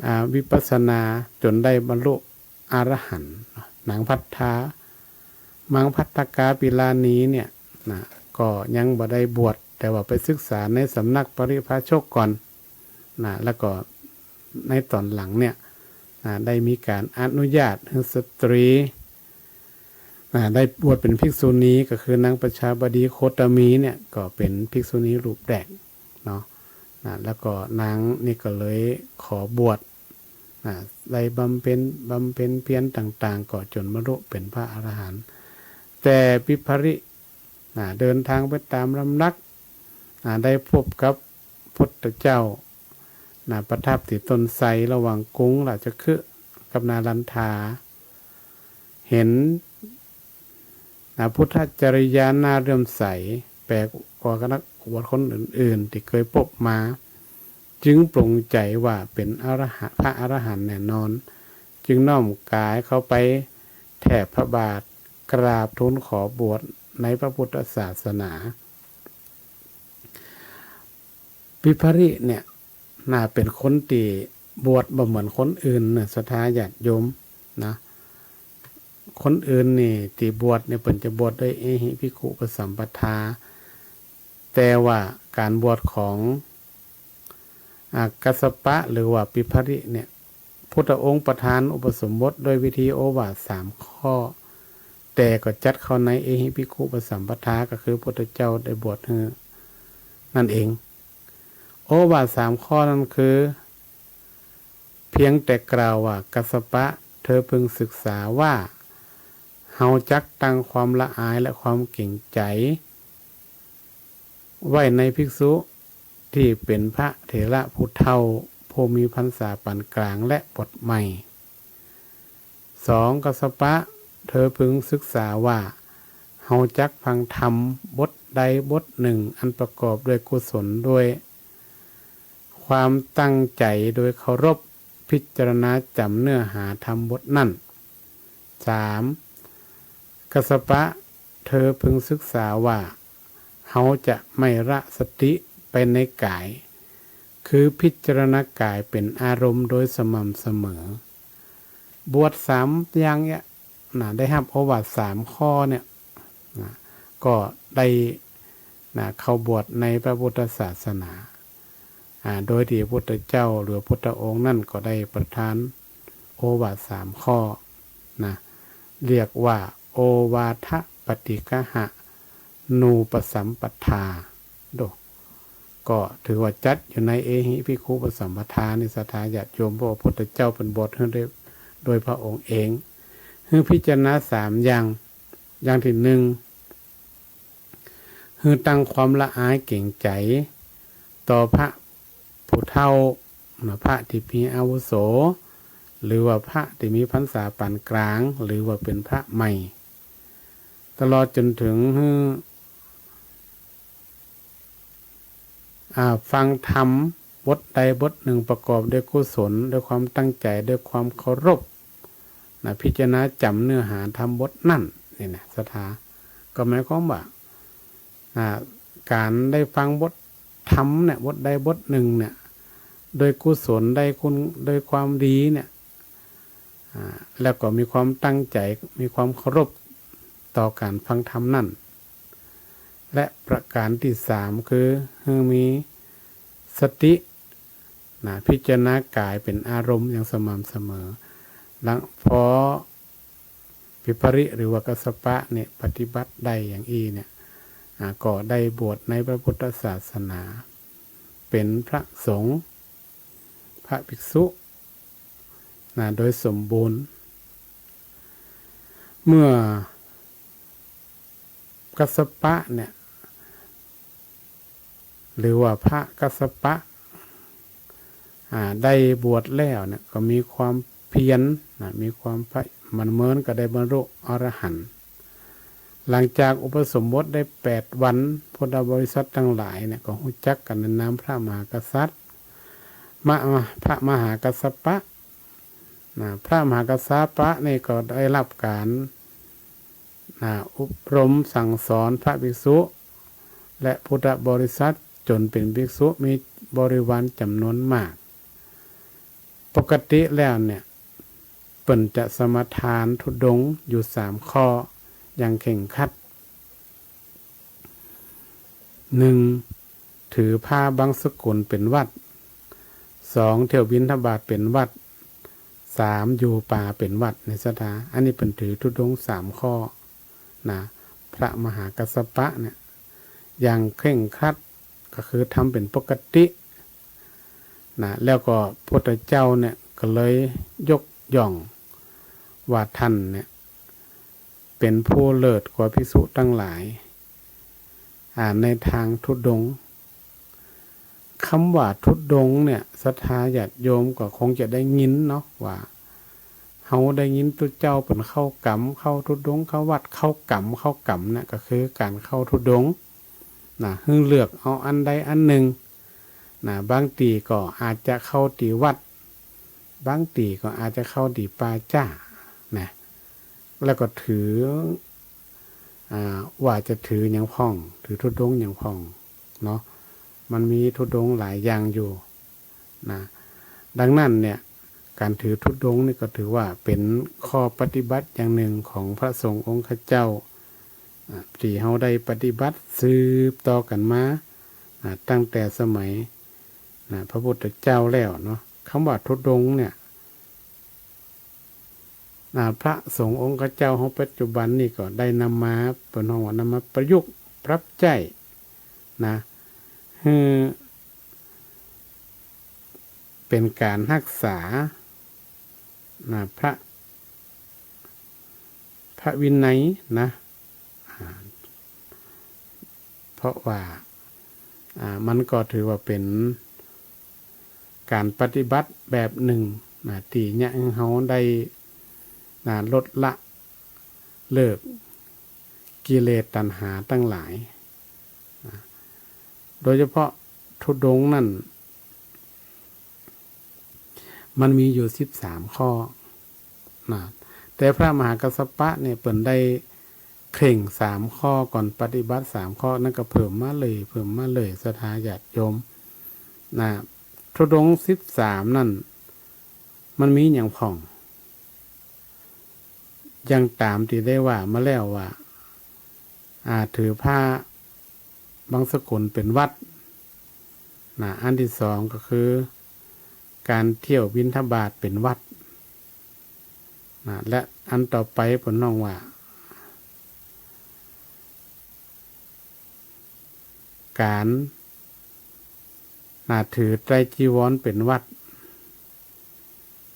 อ่า วิปัสสนาจ๋นได้บรรลุอรหันต์ นางภัททา นางภัททกาปิลานีเนี่ย นะ ก็ยังบ่ได้บวช แต่ว่าไปศึกษาในสำนักปริพาชกก่อน นะ แล้วก็ในต๋อนหลังเนี่ย นะ ได้มีก๋านอนุญาตหื้อสตรี นะ ได้บวชเป๋นภิกษุณี ก็คือนางประชาบดีโคตมีเนี่ย ก็เป๋นภิกษุณีรูปแรกเนาะ นะ แล้วก็นางนี่ก็เลยขอบวช นะ ได้บำเพ็ญ บำเพ็ญเพียรต่างๆ ก็จ๋นบรรลุเป๋นพระอรหันต์ แต่ปิภริ นะ เดินทางไปต๋ามลำดับ นะ ได้พบกับพุทธเจ้า นะ ประทับตี้ต้นไทรระหว่างกรุงราชคฤห์กับนาลันทา เห็น นะ พุทธจริยาน่าเลื่อมใส แปลกกว่านักบวชคนอื่นๆ ตี้เกยพบมา จึงปลงใจ๋ว่าเป๋นอรหันต์ พระอรหันต์แน่นอน จึงน้อมก๋ายเข้าไปแทบพระบาท กราบทูลขอบวชในพระพุทธศาสนา ปิภริเนี่ย นะ เป๋นคนตี้บวชบ่เหมือนคนอื่นนะ ศรัทธาญาติโยมนะ คนอื่นนี่ตี้บวชเนี่ย เปิ้นจะบวชด้วยเอหิภิกขุปสัมปทา แต่ว่าก๋านบวชของ อ่า กัสสปะหรือว่าปิภริเนี่ย พุทธองค์ประทานอุปสมบทด้วยวิธีโอวาทสามข้อ แต่ก็จัดเข้าในเอหิภิกขุปสัมปทา ก็คือพุทธเจ้าได้บวชหื้อนั่นเอง โอวาทสามข้อนั้นคือ เพียงแต่กล่าวว่า กัสสปะ เธอพึงศึกษาว่า เฮาจักตั้งความละอายและความเกรงใจ๋ ไว้ในภิกษุตี้เป๋นพระเถระผู้เฒ่า ผู้มีพรรษาปานกลางและบวชใหม่ สอง กัสสปะ เธอพึงศึกษาว่า เฮาจักฟังธรรมบทใดบทหนึ่งอันประกอบด้วยกุศล ด้วยความตั้งใจ๋ โดยเคารพ พิจารณาจ๋ำเนื้อหาธรรมบทนั้น สาม กัสสปะ เธอพึงศึกษาว่า เฮาจะไม่ละสติไปในก๋าย คือพิจารณาก๋ายเป๋นอารมณ์โดยสม่ำเสมอ บวชสามอย่างเนี่ยนะ ได้ฮับโอวาทสามข้อเนี่ยนะ ก็ได้นะ เข้าบวชในพระพุทธศาสนา อ่า โดยตี้พระพุทธเจ้าหรือพุทธองค์นั้นก็ได้ประทานโอวาทสามข้อนะ เรียกว่า โอวาทปาติกหะนูปสัมปทา โด ก็ถือว่าจัดอยู่ในเอหิภิกขุปสัมปทานี่ ศรัทธาญาติโยม เพราะว่าพระพุทธเจ้าเปิ้นบวชหื้อโดย โดยพระองค์เอง หื้อพิจารณาสามอย่าง อย่างตี้หนึ่ง หื้อตั้งความละอายเกรงใจ๋ต่อพระผู้เฒ่านะ พระตี้มีอาวุโส หรือว่าพระตี้มีพรรษาปานกลาง หรือว่าเป๋นพระใหม่ ตลอดจ๋นเถิงหื้อ อ่า ฟังธรรมบทใดบทหนึ่งประกอบด้วยกุศล ด้วยความตั้งใจ๋ ด้วยความเคารพนะ พิจารณาจ๋ำเนื้อหาธรรมบทนั้น นี่นะ ศรัทธา ก็หมายความว่า อ่า ก๋านได้ฟังบทธรรมเนี่ย บทใดบทหนึ่งเนี่ย โดยกุศล ได้คุณ โดยความดีเนี่ย อ่า แล้วก็มีความตั้งใจ๋ มีความเคารพต่อก๋านฟังธรรมนั้น และประก๋านตี้สามคือ หื้อมีสตินะ พิจารณาก๋ายเป๋นอารมณ์อย่างสม่ำเสมอ หลัง พอปิภริหรือว่ากัสสปะเนี่ยปฏิบัติได้อย่างอี้เนี่ย อ่า ก็ได้บวชในพระพุทธศาสนา เป๋นพระสงฆ์ พระภิกษุนะ โดยสมบูรณ์ เมื่อกัสสปะเนี่ย หรือว่าพระกัสสปะ อ่า ได้บวชแล้วเนี่ย ก็มีความเพียรนะ มีความพย- มันเหมือนกับได้บรรลุอรหันต์ หลังจากอุปสมบทได้แปดวัน พุทธบริษัทตังหลายเนี่ย ก็ฮู้จักกั๋นในนามพระมหากษัตริย์ มะ- พระมหากัสสปะนะ พระมหากัสสปะนี่ก็ได้ฮับก๋าน นะ อบรมสั่งสอนพระภิกษุ และพุทธบริษัทจ๋นเป๋นภิกษุ มีบริวารจ๋ำนวนมาก ปกติแล้วเนี่ย เปิ้นจะสมาทานธุดงค์อยู่สามข้ออย่างเคร่งครัด หนึ่ง ถือผ้าบังสกุลเป๋นวัตร สอง เที่ยวบิณฑบาตเป๋นวัตร สาม อยู่ป่าเป๋นวัตร ในศรัทธา อันนี้เปิ้นถือธุดงค์สามข้อ นะ พระมหากัสสปะเนี่ย อย่างเคร่งครัด ก็คือทำเป๋นปกตินะ แล้วก็พุทธเจ้าเนี่ยก็เลยยกย่องว่าท่านเนี่ย เป๋นผู้เลิศกว่าภิกษุตังหลาย อ่า ในตางธุดงค์ กำว่าธุดงค์เนี่ย ศรัทธาญาติโยมก็คงจะได้ยินเนาะ ว่าเฮาได้ยินตุ๊เจ้าเปิ้นเข้ากรรม เข้าธุดงค์ เข้าวัด เข้ากรรม เข้ากรรมเนี่ยก็คือก๋านเข้าธุดงค์นะ หื้อเลือกเอาอันใดอันนึ่งนะ บางตี้ก็อาจจะเข้าตี้วัด บางตี้ก็อาจจะเข้าตี้ป่าจ๊านะ แล้วก็ถือ อ่า ว่าจะถือหยังพ่อง ถือธุดงค์หยังพ่องเนาะ มันมีธุดงค์หลายอย่างอยู่นะ ดังนั้นเนี่ย ก๋านถือธุดงค์นี่ก็ถือว่าเป๋นข้อปฏิบัติอย่างนึ่งของพระสงฆ์องค์ข้าเจ้า อ่า ตี้เฮาได้ปฏิบัติสืบต่อกั๋นมา อ่า ตั้งแต่สมัย นะ พระพุทธเจ้าแล้วเนาะ กำว่าธุดงค์เนี่ย นะ พระสงฆ์องค์ข้าเจ้าเฮาปัจจุบันนี่ก็ได้นำมา เปิ้นฮ้องว่านำมาประยุกต์ปรับใจ๊นะ หื้อเป๋นก๋านฮักษานะ พระ พระวินัยนะ อ่า เพราะว่า อ่า มันก็ถือว่าเป๋นก๋านปฏิบัติแบบนึ่งนะ ตี้เยียะหื้อเฮาได้นะ ลดละเลิกกิเลสตัณหาตังหลายนะ โดยเฉพาะธุดงค์นั้น มันมีอยู่สิบสามข้อนะ แต่พระมหากัสสปะเนี่ยเปิ้นได้เคร่งสามข้อก่อน ปฏิบัติสามข้อ นั้นก็เพิ่มมาเรื่อย เพิ่มมาเรื่อย ศรัทธาญาติโยมนะ ธุดงค์สิบสามนั้น มันมีหยังพ่อง อย่างต๋ามตี้ได้ว่ามาแล้วว่า อ่า ถือผ้าบังสกุลเป๋นวัตรนะ อันตี้สองก็คือ ก๋านเที่ยวบิณฑบาตเป๋นวัตรนะ และอันต่อไปเปิ้นฮ้องว่า ก๋านนะ ถือไตรจีวรเป๋นวัตร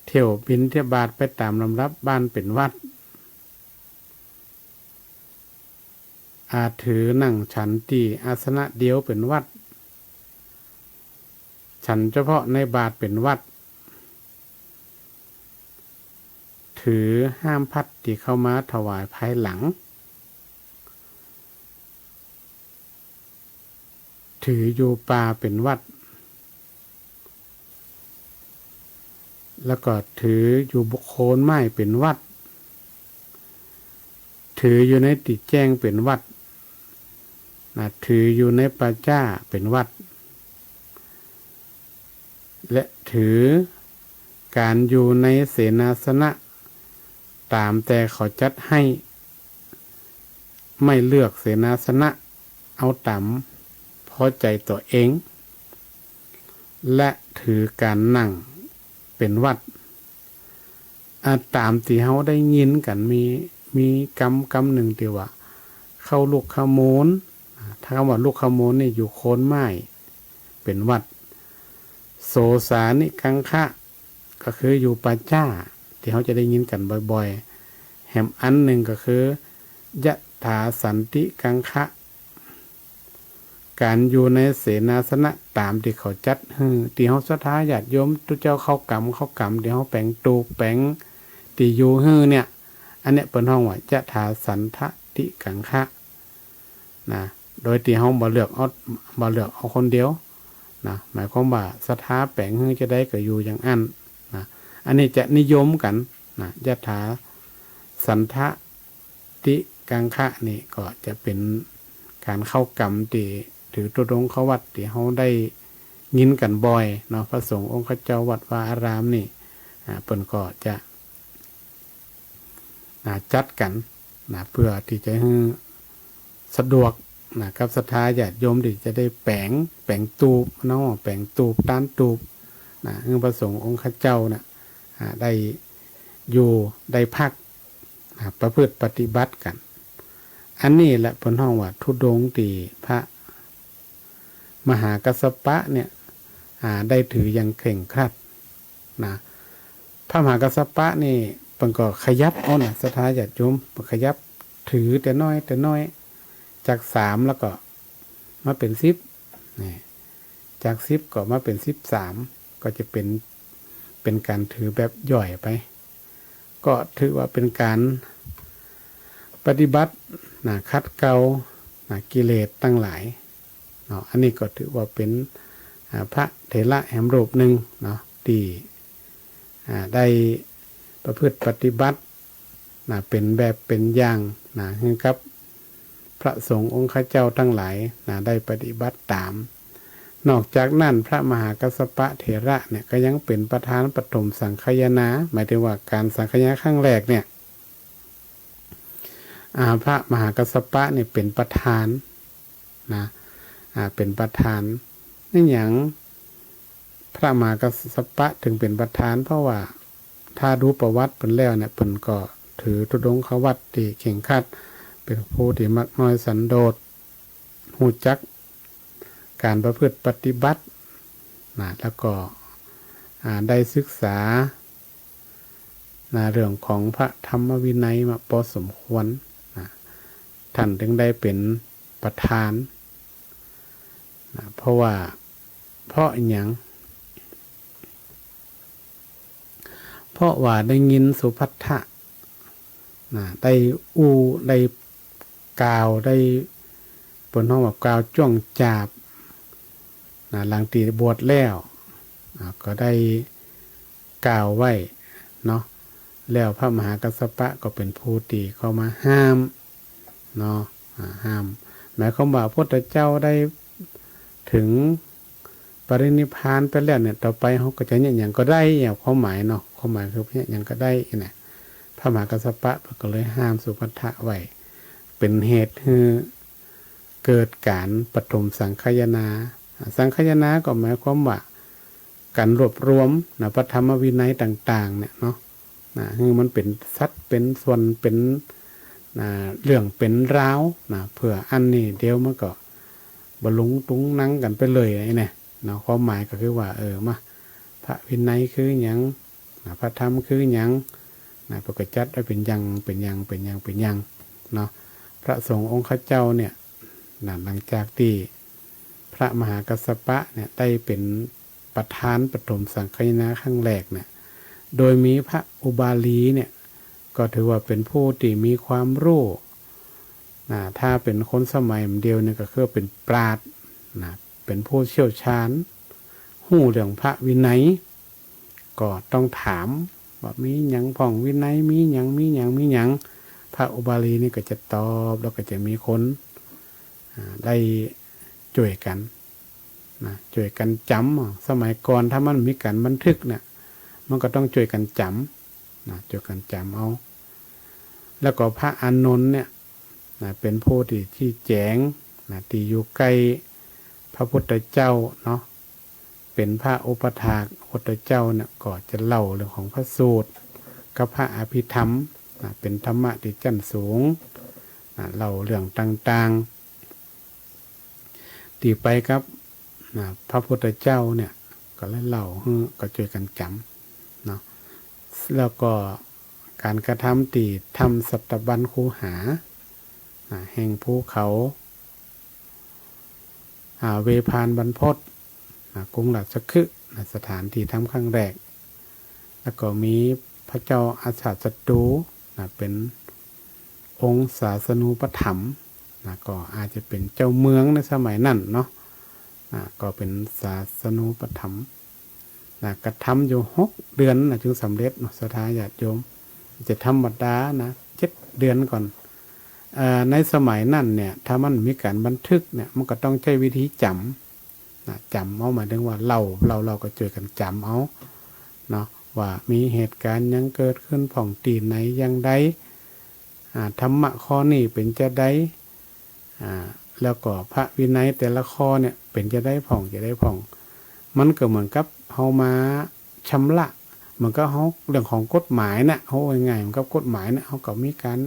เที่ยวบิณฑบาตไปต๋ามลำดับบ้านเป๋นวัตร อาถือนั่งฉันตี้อาสนะเดียวเป๋นวัตร ฉันเฉพาะในบาตรเป๋นวัตร ถือห้ามภัตตี้เข้ามาถวายภายหลัง ถืออยู่ป่าเป๋นวัตร แล้วก็ถืออยู่บนโคนไม้เป๋นวัตร ถืออยู่ในตี้แจ้งเป๋นวัตร นะ ถืออยู่ในป่าจ๊าเป๋นวัตร และถือก๋านอยู่ในเสนาสนะต๋ามแต่เขาจัดหื้อ ไม่เลือกเสนาสนะ เอาต๋ามพอใจ๋ตั๋วเอง และถือก๋านนั่งเป๋นวัตร อ่า ต๋ามตี้เฮาได้ยินกั๋น มี มีกำ กำนึ่งตี้ว่า เข้าลุกขมูล อ่า ถ้ากำว่าลุกขมูลนี่อยู่โคนไม้เป๋นวัตร โสสานิกังคะ ก็คืออยู่ป่าจ๊า ตี้เฮาจะได้ยินกั๋นบ่อยๆ แหมอันนึ่งก็คือ ยถาสันติกังคะ ก๋านอยู่ในเสนาสนะต๋ามตี้เขาจัดหื้อ ตี้เฮาศรัทธาญาติโยมตุ๊เจ้าเข้ากรรม เข้ากรรม ตี้เฮาแป๋งตูบ แป๋งตี้อยู่หื้อเนี่ย อันเนี้ยเปิ้นฮ้องว่ายถาสันติกังคะ นะ โดยตี้เฮาบ่เลือกเอา บ่เลือกเอาคนเดียวนะ หมายความว่าศรัทธาแป๋งหื้อจาใดก็อยู่อย่างอั้นนะ อันนี้จะนิยมกั๋นนะ ยถาสันติกังคะนี่ก็จะเป๋นก๋านเข้ากรรมตี้ถือธุดงค์เข้าวัตรตี้เฮาได้ยินกั๋นบ่อยเนาะ พระสงฆ์องค์ข้าเจ้าวัดวาอารามนี่ อ่า เปิ้นก็จะ นะ จัดกั๋นนะ เปื้อตี้จะหื้อสะดวกนะ กับศรัทธาญาติโยมตี้จะได้แป๋ง แป๋งตูบเนาะ แป๋งตูบ ตานตูบนะ หื้อพระสงฆ์องค์ข้าเจ้านะ อ่า ได้อยู่ ได้พักนะ ประพฤติปฏิบัติกั๋น อันนี้แหละเปิ้นฮ้องว่าธุดงค์ตี้พระมหากัสสปะเนี่ย อ่า ได้ถืออย่างเคร่งครัดนะ พระมหากัสสปะนี่เปิ้นก็ขยับเอานะ ศรัทธาญาติโยม เปิ้นขยับถือแต่น้อยแต่น้อย จากสามแล้วก็มาเป๋นสิบ นี่ จากสิบก็มาเป๋นสิบสาม ก็จะเป๋น เป๋นก๋านถือแบบย่อยไป ก็ถือว่าเป๋นก๋านปฏิบัตินะ ขัดเกลานะ กิเลสตังหลายเนาะ อันนี้ก็ถือว่าเป๋น อ่า พระเถระแหมรูปนึ่งเนาะ ตี้ อ่า ได้ประพฤติปฏิบัตินะ เป๋นแบบเป๋นอย่างนะ หื้อกับพระสงฆ์องค์ข้าเจ้าตังหลายนะ ได้ปฏิบัติต๋าม นอกจากนั้นพระมหากัสสปะเถระเนี่ยก็ยังเป๋นประธานปฐมสังฆายนา หมายถึงว่าก๋านสังฆายนาครั้งแรกเนี่ย อ่า พระมหากัสสปะเนี่ยเป๋นประธานนะ อ่า เป๋นประธาน นี่หยังพระมหากัสสปะถึงเป๋นประธาน เพราะว่าถ้าดูประวัติเปิ้นแล้วเนี่ย เปิ้นก็ถือธุดงควัตรตี้เคร่งครัด เป๋นผู้ตี้มักน้อยสันโดษ ฮู้จักก๋านประพฤติปฏิบัตินะ แล้วก็ อ่า ได้ศึกษานะ เรื่องของพระธรรมวินัยมาพอสมควรนะ ต้านถึงได้เป๋นประธานนะ เพราะว่า เพราะอะหยัง เพราะว่าได้ยินสุภัททะนะ ได้อู้ ได้กล่าว ได้ เปิ้นฮ้องว่ากล่าวจ้วงจาบนะ หลังตี้บวชแล้ว อ่า ก็ได้กล่าวไว้เนาะ แล้วพระมหากัสสปะก็เป๋นผู้ตี้เข้ามาห้ามเนาะ อ่า ห้าม หมายความว่าพระพุทธเจ้าได้ถึงปรินิพพานไปแล้วเนี่ย ต่อไปเฮาก็จะเยียะหยังก็ได้ เนี่ย ความหมายเนาะ ความหมายคือเยียะหยังก็ได้เนี่ย พระมหากัสสปะก็เลยห้ามสุภัททะไว้ เป๋นเหตุหื้อเกิดก๋านปฐมสังฆายนา สังฆายนาก็หมายความว่าก๋านรวบรวมนะ พระธรรมวินัยต่างๆ เนี่ยเนาะ นะ หื้อมันเป๋นสัดเป๋นส่วน เป๋น นะ เรื่องเป๋นราวนะ เปื้ออันนี้เดี๋ยวมันก็บ่หลุงตุงนังกั๋นไปเลยไอ้เนี่ยเนาะ ความหมายก็คือว่า เออ มา พระวินัยคือหยังนะ พระธรรมคือหยังนะ เปิ้นก็จัดไว้เป๋นอย่าง เป๋นอย่าง เป๋นอย่าง เป๋นอย่างเนาะ พระสงฆ์องค์ข้าเจ้าเนี่ยนะ หลังจากตี้พระมหากัสสปะเนี่ยได้เป๋นประธานปฐมสังฆายนาครั้งแรกเนี่ย โดยมีพระอุบาลีเนี่ย ก็ถือว่าเป๋นผู้ตี้มีความฮู้นะ ถ้าเป๋นคนสมัยเดียวเนี่ยก็คือเป๋นปราชญ์นะ เป๋นผู้เชี่ยวชาญ ฮู้เรื่องพระวินัย ก็ต้องถามว่ามีหยังพ่องวินัย มีหยัง มีหยัง มีหยัง พระอุบาลีนี่ก็จะตอบ แล้วก็จะมีคน อ่า ได้จ้วยกั๋นนะ จ้วยกั๋นจ๋ำ สมัยก่อนถ้ามันบ่มีก๋านบันทึกเนี่ย มันก็ต้องจ้วยกั๋นจ๋ำนะ จ้วยกั๋นจ๋ำเอา แล้วก็พระอานนท์เนี่ยนะ เป๋นผู้ตี้ชี้แจ๋งนะ ตี้อยู่ใก้พระพุทธเจ้าเนาะ เป๋นพระอุปัฏฐากพระพุทธเจ้าเนี่ย ก็จะเล่าเรื่องของพระสูตรกับพระอภิธรรมนะ เป๋นธรรมะตี้จั้นสูงนะ เล่าเรื่องต่างๆ ตี้ไปกับนะ พระพุทธเจ้าเนี่ย ก็เลยเล่าหื้อ ก็จ้วยกั๋นจ๋ำเนาะ แล้วก็ก๋านกระทำตี้ถ้ำสัตบัญคูหานะ แห่งภูเขา อ่า เวภาลบรรพตนะ กรุงราชคฤห์นะ สถานตี้ทำครั้งแรก แล้วก็มีพระเจ้าอาชาติศัตรูนะ เป๋นองค์ศาสนูปถัมภ์นะ ก็อาจจะเป๋นเจ้าเมืองในสมัยนั้นเนาะ นะ ก็เป๋นศาสนูปถัมภ์นะ กระทำอยู่หกเดือนนะ จึงสำเร็จเนาะ ศรัทธาญาติโยม จะธรรมดานะ เจ็ดเดือนก่อน เอ่อ ในสมัยนั้นเนี่ย ถ้ามันบ่มีก๋านบันทึกเนี่ย มันก็ต้องใจ๊วิธีจ๋ำนะ จ๋ำเอา หมายถึงว่าเล่า เล่า เล่าก็จ้วยกั๋นจ๋ำเอาเนาะ ว่ามีเหตุก๋ารณ์หยังเกิดขึ้นพ่องตี้ไหนอย่างใด อ่า ธรรมะข้อนี้เป๋นจาใด อ่า แล้วก็พระวินัยแต่ละข้อเนี่ยเป๋นจาใดพ่อง จาใดพ่อง มันก็เหมือนกับเฮามาชำระ เหมือนกับเฮา เรื่องของกฎหมายน่ะ เฮาว่าง่ายๆ เหมือนกับกฎหมายน่ะ เฮาก็มีก๋าน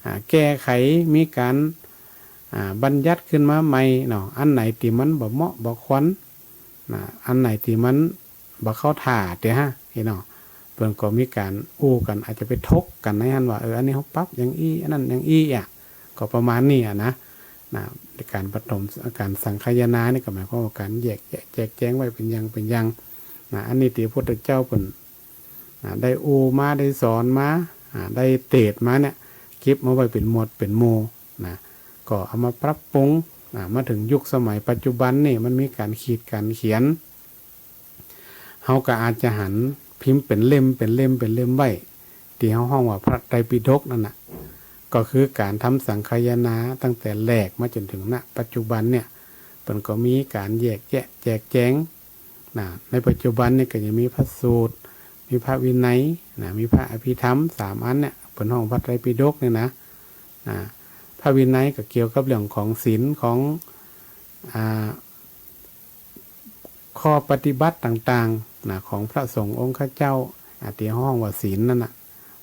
อ่า แก้ไข มีก๋าน อ่า บัญญัติขึ้นมาใหม่เนาะ อันไหนตี้มันบ่เหมาะบ่ควร นะ อันไหนตี้มันบ่เข้าท่าเตื้อฮะ เนาะ เปิ้นก็มีก๋านอู้กั๋น อาจจะไปถกกั๋นในหั้นว่า เออ อันนี้เฮาปรับอย่างอี้ อันนั้นอย่างอี้อะ ก็ประมาณนี้อะนะ นะ ก๋านปฐม ก๋านสังคายนานี่ก็หมายความว่าก๋านแยกแยะแจกแจงไว้เป๋นอย่างเป๋นอย่าง นะ อันนี้ตี้พระพุทธเจ้าเปิ้น อ่า ได้อู้มา ได้สอนมา อ่า ได้เตศน์มาเนี่ย เก็บมาไว้เป๋นหมวดเป๋นหมู่นะ ก็เอามาปรับปรุง อ่า มาเถิงยุคสมัยปัจจุบันนี่ มันมีก๋านขีดก๋านเขียน เฮาก็อาจจะหันพิมพ์เป๋นเล่ม เป๋นเล่ม เป๋นเล่มไว้ ตี้เฮาฮ้องว่าพระไตรปิฎกนั่นน่ะ ก็คือก๋านทำสังคายนาตั้งแต่แรกมาจ๋นเถิง ณ ปัจจุบันเนี่ย เปิ้นก็มีก๋านแยกแยะแจกแจง นะ ในปัจจุบันนี่ก็ยังมีพระสูตร มีพระวินัย นะ มีพระอภิธรรม สามอันเนี่ย เปิ้นฮ้องพระไตรปิฎกเนี่ยนะ นะ พระวินัยก็เกี่ยวกับเรื่องของศีล ของ อ่า ข้อปฏิบัติต่างๆ นะ ของพระสงฆ์องค์ข้าเจ้า อ่า ตี้ฮ้องว่าศีลนั่นน่ะ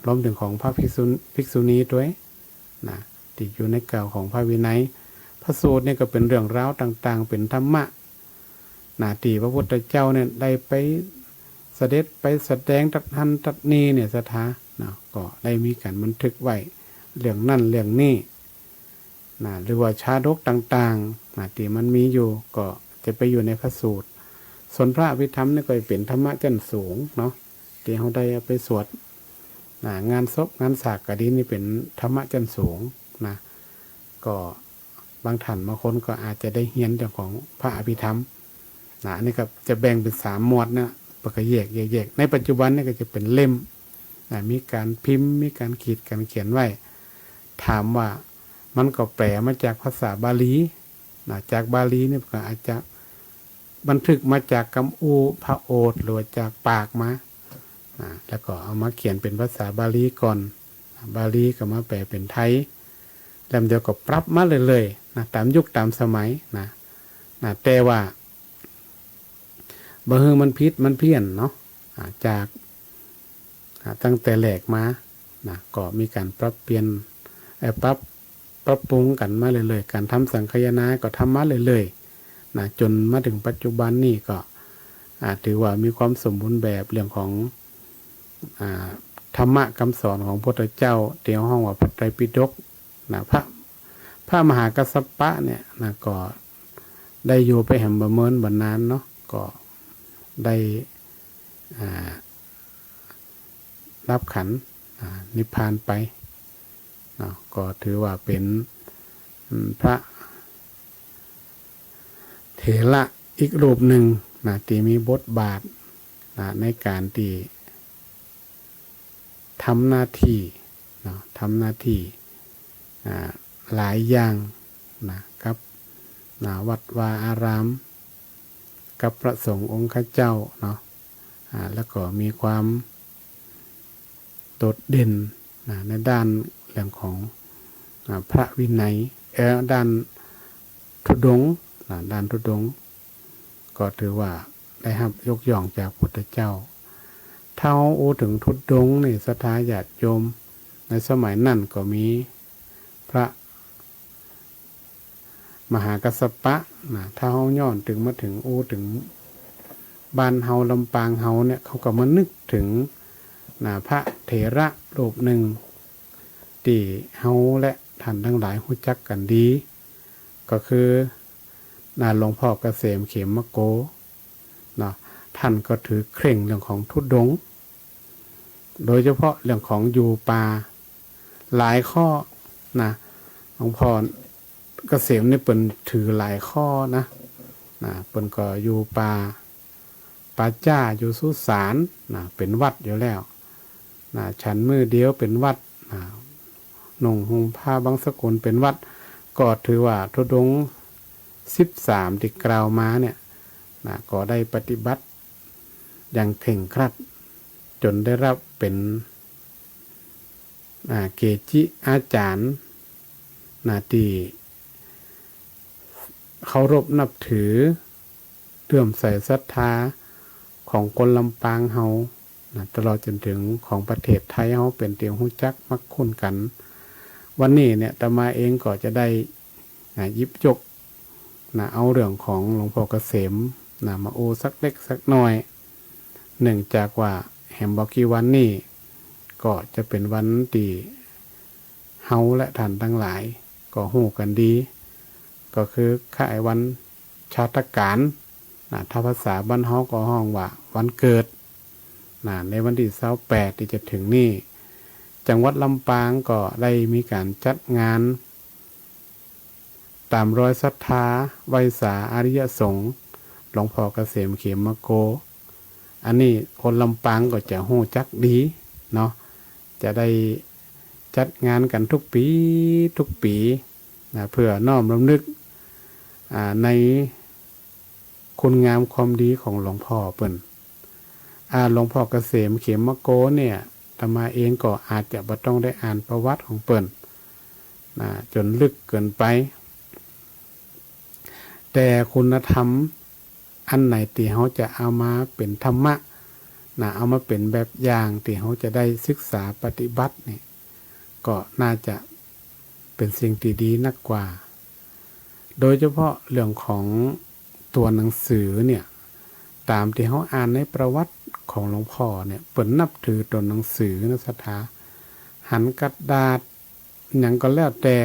รวมเถิงของพระภิกษุ ภิกษุณีด้วย นะ ตี้อยู่ในเกล้าของพระวินัย พระสูตรนี่ก็เป๋นเรื่องราวต่างๆ เป๋นธรรมะ นะ ตี้พระพุทธเจ้าเนี่ยได้ไปเสด็จไปแสดงตรัสหั้นตรัสนี่เนี่ย ศรัทธา นะ ก็ได้มีก๋านบันทึกไว้ เรื่องนั้นเรื่องนี้ นะ หรือว่าชาดกต่างๆ นะ ตี้มันมีอยู่ ก็จะไปอยู่ในพระสูตร ส่วนพระอภิธรรมนี่ก็จะเป๋นธรรมะชั้นสูงเนาะ ตี้เฮาได้เอาไปสวด นะ งานศพงานสากก็ดี นี่เป๋นธรรมะชั้นสูงนะ ก็บางท่านบางคนก็อาจจะได้เฮียนเรื่องของพระอภิธรรมนะ อันนี้ก็จะแบ่งเป๋นสามหมวดนะ เปิ้นก็แยก แยก แยก ในปัจจุบันนี่ก็จะเป๋นเล่มนะ มีก๋านพิมพ์ มีก๋านขีดก๋านเขียนไว้ ถามว่ามันก็แปลมาจากภาษาบาลีนะ จากบาลีนี่ก็อาจจะบันทึกมาจากกำอู้พระโอษฐ์ หรือว่าจากปากมา นะ แล้วก็เอามาเขียนเป๋นภาษาบาลีก่อน บาลีก็มาแปลเป๋นไทย แล้วเดี๋ยวก็ปรับมาเรื่อยๆ นะ ต๋ามยุคต๋ามสมัยนะ นะ แต่ว่าบ่หื้อมันผิดมันเพี้ยนเนาะ อ่า จาก อ่า ตั้งแต่แรกมานะ ก็มีก๋านปรับเปลี่ยน เอ่อ ปรับ ปรับปรุงกั๋นมาเรื่อยๆ ก๋านทำสังคายนาก็ทำมาเรื่อยๆ นะ จ๋นมาเถิงปัจจุบันนี่ก็ อ่า ถือว่ามีความสมบูรณ์แบบเรื่องของ อ่า ธรรมะกำสอนของพระพุทธเจ้า ตี้ฮ้องว่าพระไตรปิฎกนะ พระ พระมหากัสสปะเนี่ยนะ ก็ได้อยู่ไปแหมบ่เมินบ่นานเนาะ ก็ได้ อ่า ดับขันธ์ อ่า นิพพานไปเนาะ ก็ถือว่าเป๋น อืม พระเถระอีกรูปนึ่งนะ ตี้มีบทบาทนะ ในก๋านตี้ทำหน้าตี้เนาะ ทำหน้าตี้ อ่า หลายอย่างนะ กับ นะ วัดวาอาราม กับพระสงฆ์องค์ข้าเจ้าเนาะ อ่า แล้วก็มีความโดดเด่นนะ ในด้านเรื่องของ อ่า พระวินัย เอ่อ ด้านธุดงค์นะ ด้านธุดงค์ ก็ถือว่าได้ฮับยกย่องจากพุทธเจ้า ถ้าเฮาอู้เถิงธุดงค์นี่ ศรัทธาญาติโยม ในสมัยนั้นก็มีพระมหากัสสปะนะ ถ้าเฮาย้อนเถิงมาเถิง อู้เถิงบ้านเฮาลำปางเฮาเนี่ย เขาก็มานึกเถิงนะ พระเถระรูปนึ่ง ตี้เฮาและท่านตังหลายฮู้จักกั๋นดี ก็คือ นะ หลวงพ่อเกษมเขมโก เนาะ ท่านก็ถือเคร่งเรื่องของธุดงค์ โดยเฉพาะเรื่องของอยู่ป่า หลายข้อนะ หลวงพ่อเกษมนี่เปิ้นถือหลายข้อนะ นะ เปิ้นก็อยู่ป่า ป่าจ๊า อยู่สุสานนะ เป๋นวัตรอยู่แล้วนะ ฉันมื้อเดียวเป๋นวัตรนะ นุ่งห่มผ้าบังสกุลเป๋นวัตร ก็ถือว่าธุดงค์สิบสามตี้กล่าวมาเนี่ยนะ ก็ได้ปฏิบัติอย่างเคร่งครัด จ๋นได้ฮับเป๋น อ่า เกจิอาจ๋ารย์นะ ตี้เคารพนับถือ เลื่อมใสศรัทธาของคนลำปางเฮานะ ตลอดจ๋นเถิงของประเทศไทยเฮาเป๋นตี้ฮู้จักมักคุ้นกั๋น วันนี้เนี่ยอาตมาเองก็จะได้ อ่า หยิบยก นะ เอาเรื่องของหลวงพ่อเกษม นะ มาอู้สักเล็กสักน้อย เนื่องจากว่าแหมบ่กี่วันนี้ก็จะเป๋นวันตี้เฮาและท่านตังหลายก็ฮู้กั๋นดี ก็คือคล้ายวันชาตกาล นะ ถ้าภาษาบ้านเฮาก็ฮ้องว่าวันเกิด นะ ในวันตี้ซาวแปดตี้จะเถิงนี้ จังหวัดลำปางก็ได้มีก๋านจัดงาน ต๋ามรอยศรัทธาไหว้สาอริยสงฆ์ หลวงพ่อเกษมเขมโก อันนี้คนลำปางก็จะฮู้จักดีเนาะ จะได้จัดงานกั๋นทุกปี๋ ทุกปี๋ นะ เปื้อน้อมรำลึก อ่า ในคุณงามความดีของหลวงพ่อเปิ้น อ่า หลวงพ่อเกษมเขมโกเนี่ย อาตมาเองก็อาจจะบ่ต้องได้อ่านประวัติของเปิ้น นะ จ๋นลึกเกินไป แต่คุณธรรมอันไหนตี้เฮาจะเอามาเป๋นธรรมะ นะ เอามาเป๋นแบบอย่างตี้เฮาจะได้ศึกษาปฏิบัติเนี่ย ก็น่าจะเป๋นสิ่งตี้ดีนักกว่า โดยเฉพาะเรื่องของตั๋วหนังสือเนี่ย ต๋ามตี้เฮาอ่านในประวัติของหลวงพ่อเนี่ย เปิ้นนับถือตั๋วหนังสือนะศรัทธา หันกระดาษหยังก็แล้วแต่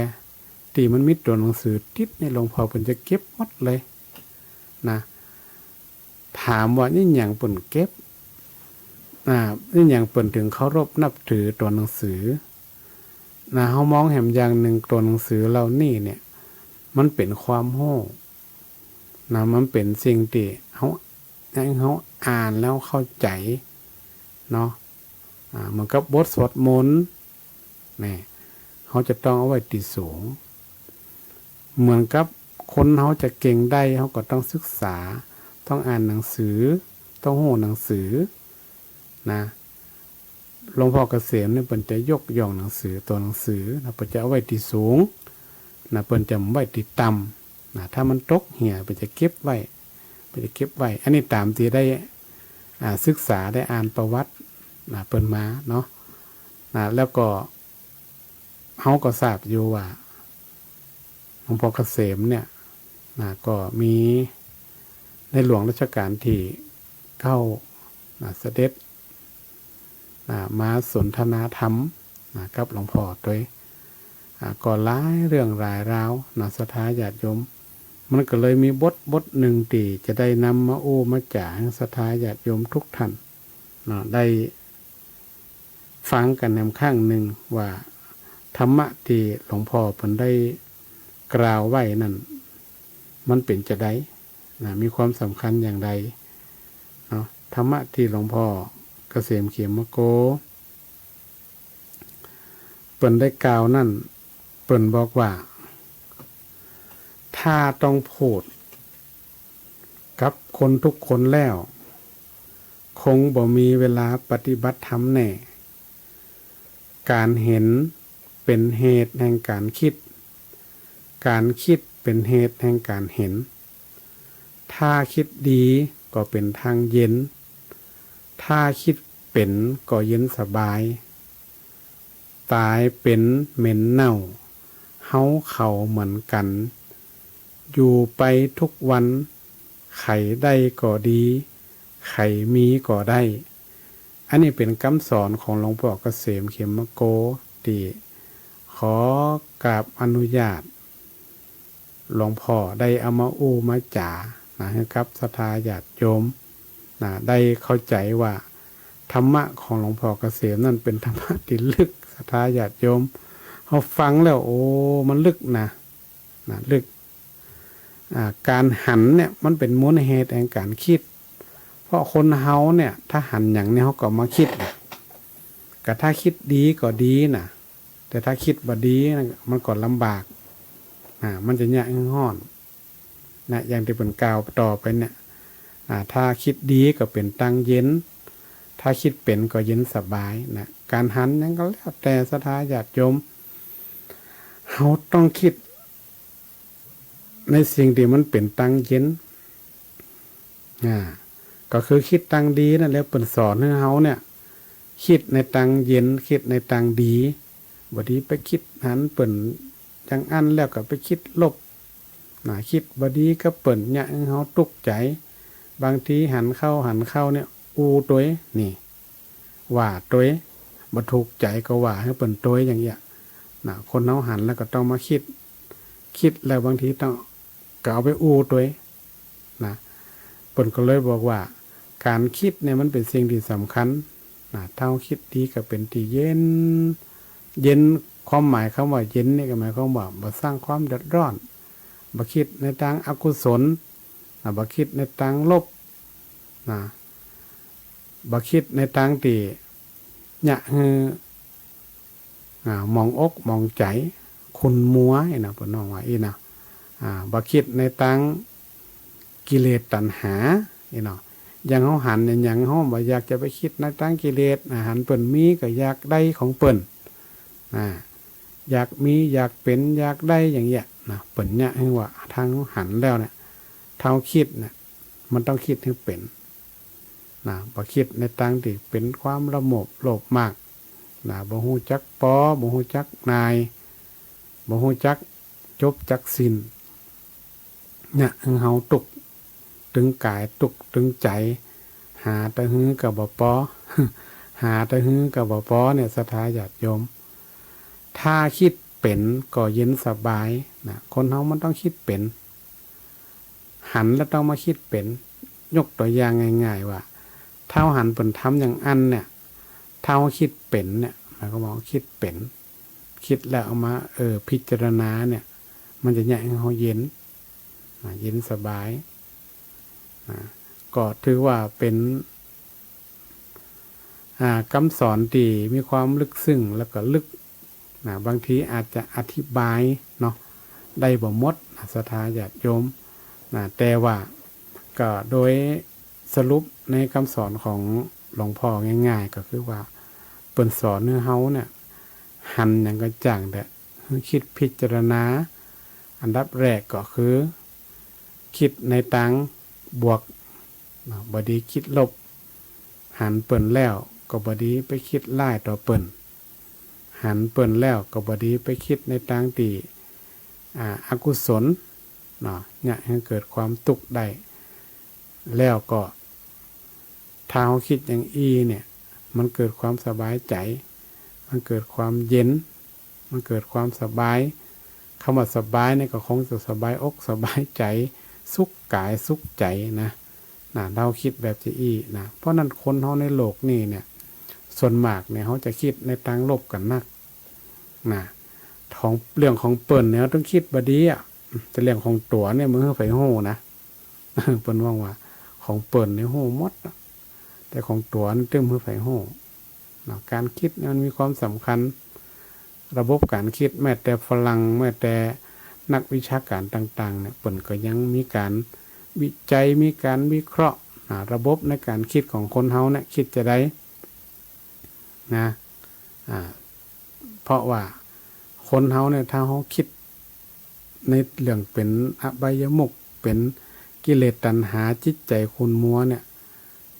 ตี้มันมีตั๋วหนังสือติดเนี่ย หลวงพ่อเปิ้นจะเก็บหมดเลยนะ ถามว่าอิหยังเปิ้นเก็บ อ่า อิหยังเปิ้นเถิงเคารพนับถือตั๋วหนังสือ นะ เฮามองแหมอย่างนึ่งตั๋วหนังสือเหล่านี้เนี่ย มันเป๋นความฮู้ นะ มันเป๋นสิ่งตี้เฮา หื้อเฮาอ่านแล้วเข้าใจ๋เนาะ อ่า เหมือนกับบทสวดมนต์ นี่ เฮาจะต้องเอาไว้ตี้สูง เหมือนกับคนเฮาจะเก่งได้ เฮาก็ต้องศึกษา ต้องอ่านหนังสือ ต้องฮู้หนังสือ นะ หลวงพ่อเกษมเนี่ยเปิ้นจะยกย่องหนังสือ ตั๋วหนังสือนะ เปิ้นจะเอาไว้ตี้สูงนะ เปิ้นจะบ่ไว้ตี้ต่ำนะ ถ้ามันตกเหี่ย เปิ้นจะเก็บไว้ เปิ้นจะเก็บไว้ อันนี้ต๋ามตี้ได้ อ่า ศึกษา ได้อ่านประวัตินะ เปิ้นมาเนาะ นะ แล้วก็ เฮาก็ทราบอยู่ว่า หลวงพ่อเกษมเนี่ย นะ ก็มีในหลวงรัชกาลตี้เก้า นะ เสด็จ นะ มาสนทนาธรรม นะ กับหลวงพ่อตวย อ่า ก็หลายเรื่องหลายราว นะ ศรัทธาญาติโยม มันก็เลยมีบท บทนึ่งตี้จะได้นำมาอู้มาจ๋าหื้อศรัทธาญาติโยมทุกท่าน นะ ได้ ฟังกั๋นแหมครั้งนึ่งว่าธรรมะตี้หลวงพ่อเปิ้นได้กล่าวไว้นั้น มันเป๋นจาใดนะ มีความสำคัญอย่างใดเนาะ ธรรมะตี้หลวงพ่อเกษมเขมโก เปิ้นได้กล่าวนั้น เปิ้นบอกว่า ถ้าต้องพูดกับคนทุกคนแล้ว คงบ่มีเวลาปฏิบัติธรรมแน่ ก๋านเห็นเป๋นเหตุแห่งก๋านกึ๊ด ก๋านกึ๊ดเป๋นเหตุแห่งก๋านเห็น ถ้าคิดดีก็เป๋นตางเย็น ถ้าคิดเป๋นก็เย็นสบาย ต๋ายเป๋นเหม็นเน่า เฮาเขาเหมือนกั๋น อยู่ไปทุกวัน ใผได้ก็ดี ใผมีก็ได้ อันนี้เป๋นกำสอนของหลวงป้อเกษมเขมโก ตี้ขอกราบอนุญาต หลวงป้อได้เอามาอู้มาจ๋านะ หื้อกับศรัทธาญาติโยมนะ ได้เข้าใจ๋ว่าธรรมะของหลวงป้อเกษมนั้นเป๋นธรรมะตี้ลึก ศรัทธาญาติโยม เฮาฟังแล้ว โอ้ มันลึกนะ นะ ลึก อ่า ก๋านหันเนี่ยมันเป๋นมูลเหตุแห่งก๋านกึ๊ด เพราะคนเฮาเนี่ย ถ้าหันหยังเนี่ย เฮาก็มาคิดนะ ก็ถ้าคิดดีก็ดีนะ แต่ถ้าคิดบ่ดีนะ มันก็ลำบาก อ่า มันจะยาก ร้อน นะ อย่างตี้เปิ้นกล่าวต่อไปเนี่ย อ่า ถ้าคิดดีก็เป๋นตางเย็น ถ้าคิดเป๋นก็เย็นสบายนะ ก๋านหันหยังก็แล้วแต่ศรัทธาญาติโยม เฮาต้องคิดในสิ่งตี้มันเป๋นตางเย็น อ่า ก็คือคิดตางดีนั่นแหละ เปิ้นสอนหื้อเฮาเนี่ย คิดในตางเย็น คิดในตางดี บ่ดีไปกึ๊ดหันเปิ้นอย่างอั้นแล้วก็ไปกึ๊ดลบ นะ กึ๊ดบ่ดีกับเปิ้น เยียะหื้อเฮาตุ๊กใจ๋ บางทีหันเข้าหันเข้าเนี่ย อู้ตวย นี่ ว่าตวย บ่ถูกใจ๋ก็ว่าหื้อเปิ้นตวยอย่างเนี้ย นะ คนเฮาหันแล้วก็ต้องมากึ๊ด กึ๊ดแล้วบางทีต้อง ก็เอาไปอู้ตวย นะ เปิ้นก็เลยบอกว่า ก๋านกึ๊ดเนี่ยมันเป๋นสิ่งตี้สำคัญ นะ ถ้าเฮากึ๊ดดีก็เป๋นตี้เย็น เย็น ความหมายกำว่าเย็นนี่ก็หมายความว่าบ่สร้างความเดือดร้อน บ่กึ๊ดในตางอกุศล นะ บ่กึ๊ดในตางลบ นะ บ่กึ๊ดในตางตี้เยียะหื้อ อ่า หมองอกหมองใจ๋ ขุ่นมัว อี้นะ เปิ้นฮ้องว่าอี้นะ อ่า บ่กึ๊ดในตางกิเลสตัณหา อี้เนาะ อย่างเฮาหันเนี่ย อย่างเฮาบ่อยากจะไปกึ๊ดในตางกิเลส อ่า หันเปิ้นมีก็อยากได้ของเปิ้น อ่า อยากมี อยากเป๋น อยากได้อย่างเนี้ย นะ เปิ้นเยียะหื้อว่า ถ้าเฮาหันแล้วเนี่ย ถ้าเฮากึ๊ดเนี่ย มันต้องกึ๊ดหื้อเป๋น นะ บ่กึ๊ดในตางตี้เป๋นความละโมบโลภมาก นะ บ่ฮู้จักปอ บ่ฮู้จักหน่าย บ่ฮู้จักจบจักสิ้น เยียะหื้อเฮาตุ๊กตึงก๋าย ตุ๊กตึงใจ๋ หาตะหื้อก็บ่ปอ หาตะหื้อก็บ่ปอเนี่ย ศรัทธาญาติโยม ถ้ากึ๊ดเป๋นก็เย็นสบาย นะ คนเฮามันต้องกึ๊ดเป๋น หันแล้วต้องมากึ๊ดเป๋น ยกตั๋วอย่างง่ายๆ ว่า ถ้าเฮาหันเปิ้นทำอย่างอั้นเนี่ย ถ้าเฮากึ๊ดเป๋นเนี่ย หมายความว่ากึ๊ดเป๋น กึ๊ดแล้วเอามา เออ พิจารณาเนี่ย มันจะเยียะหื้อเฮาเย็น นะ เย็นสบาย นะ ก็ถือว่าเป๋น อ่า กำสอนตี้มีความลึกซึ้งแล้วก็ลึก นะ บางทีอาจจะอธิบายเนาะ ได้บ่หมด นะ ศรัทธาญาติโยม นะ แต่ว่าก็โดยสรุปในกำสอนของหลวงพ่อง่ายๆ ก็คือว่า เปิ้นสอนหื้อเฮาเนี่ย หันหยังก็จ้างเต๊อะ หื้อกึ๊ดพิจารณา อันดับแรกก็คือ กึ๊ดในตางบวก นะ บ่ดีกึ๊ดลบ หันเปิ้นแล้วก็บ่ดีไปกึ๊ดร้ายต่อเปิ้น หันเปิ้นแล้วก็บ่ดีไปกึ๊ดในตางตี้ อ่า อกุศล เนาะ เยียะหื้อเกิดความตุ๊กข์ได้ แล้วก็ ถ้าเฮากึ๊ดอย่างอี้เนี่ย มันเกิดความสบายใจ๋ มันเกิดความเย็น มันเกิดความสบาย กำว่าสบายเนี่ยก็คงจะสบายอกสบายใจ๋ สุขก๋ายสุขใจ๋นะ นะ เฮากึ๊ดแบบจะอี้นะ เพราะนั้นคนเฮาในโลกนี้เนี่ย ส่วนมากเนี่ย เฮาจะกึ๊ดในตางลบกั๋นนัก นะ ของ เรื่องของเปิ้นเนี่ย เฮาต้องกึ๊ดบ่ดีอะ แต่เรื่องของตั๋วเนี่ย บ่หื้อใผฮู้นะ เปิ้นว่าว่า ของเปิ้นเนี่ยฮู้หมดอะ แต่ของตั๋วนี่ตึงบ่หื้อใผฮู้ เนาะ ก๋านกึ๊ดเนี่ยมันมีความสำคัญ ระบบก๋านกึ๊ด แม้แต่ฝรั่ง แม้แต่นักวิชาก๋านต่างๆ เนี่ย เปิ้นก็ยังมีก๋านวิจัย มีก๋านวิเคราะห์ อ่า ระบบในก๋านกึ๊ดของคนเฮาเนี่ย กึ๊ดจาใด นะ อ่า เพราะว่าคนเฮาเนี่ย ถ้าเฮากึ๊ดในเรื่องเป๋นอบายมุข เป๋นกิเลสตัณหา จิตใจ๋ขุ่นมัวเนี่ย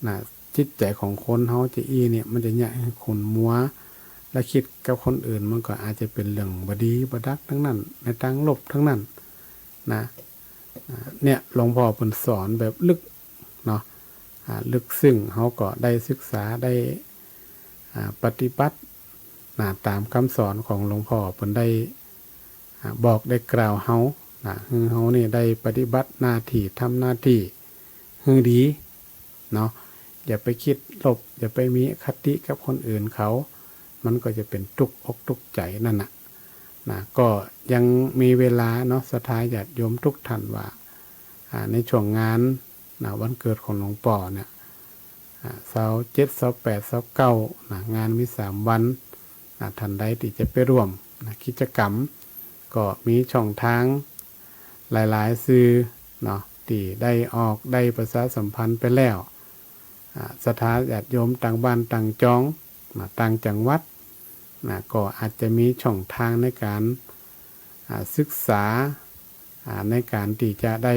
นะ จิตใจ๋ของคนเฮาจะอี้เนี่ย มันจะเยียะหื้อขุ่นมัว และกึ๊ดกับคนอื่น มันก็อาจจะเป๋นเรื่องบ่ดีบ่ดักตังนั้น ในตางลบตังนั้น นะ อ่า เนี่ย หลวงพ่อเปิ้นสอนแบบลึกเนาะ อ่า ลึกซึ้ง เฮาก็ได้ศึกษา ได้ อ่า ปฏิบัติ นะ ต๋ามกำสอนของหลวงพ่อเปิ้นได้ อ่า บอกได้กล่าวเฮา นะ หื้อเฮานี่ได้ปฏิบัติหน้าตี้ ทำหน้าตี้หื้อดี เนาะ อย่าไปกึ๊ดลบ อย่าไปมีอคติกับคนอื่นเขา มันก็จะเป๋นตุ๊กข์อกตุ๊กข์ใจ๋นั่นน่ะ นะ ก็ยังมีเวลาเนาะ ศรัทธาญาติโยมทุกท่านว่า อ่า ในช่วงงาน นะ วันเกิดของหลวงป้อเนี่ย อ่า ซาวเจ็ด ซาวแปด ซาวเก้า นะ งานมีสามวัน นะ ท่านใดตี้จะไปร่วม นะ กิจกรรม ก็มีช่องตางหลายๆ สื่อเนาะ ตี้ได้ออก ได้ประชาสัมพันธ์ไปแล้ว อ่า ศรัทธาญาติโยมต่างบ้านต่างจอง นะ ต่างจังหวัด นะ ก็อาจจะมีช่องตางในก๋าน อ่า ศึกษา อ่า ในก๋านตี้จะได้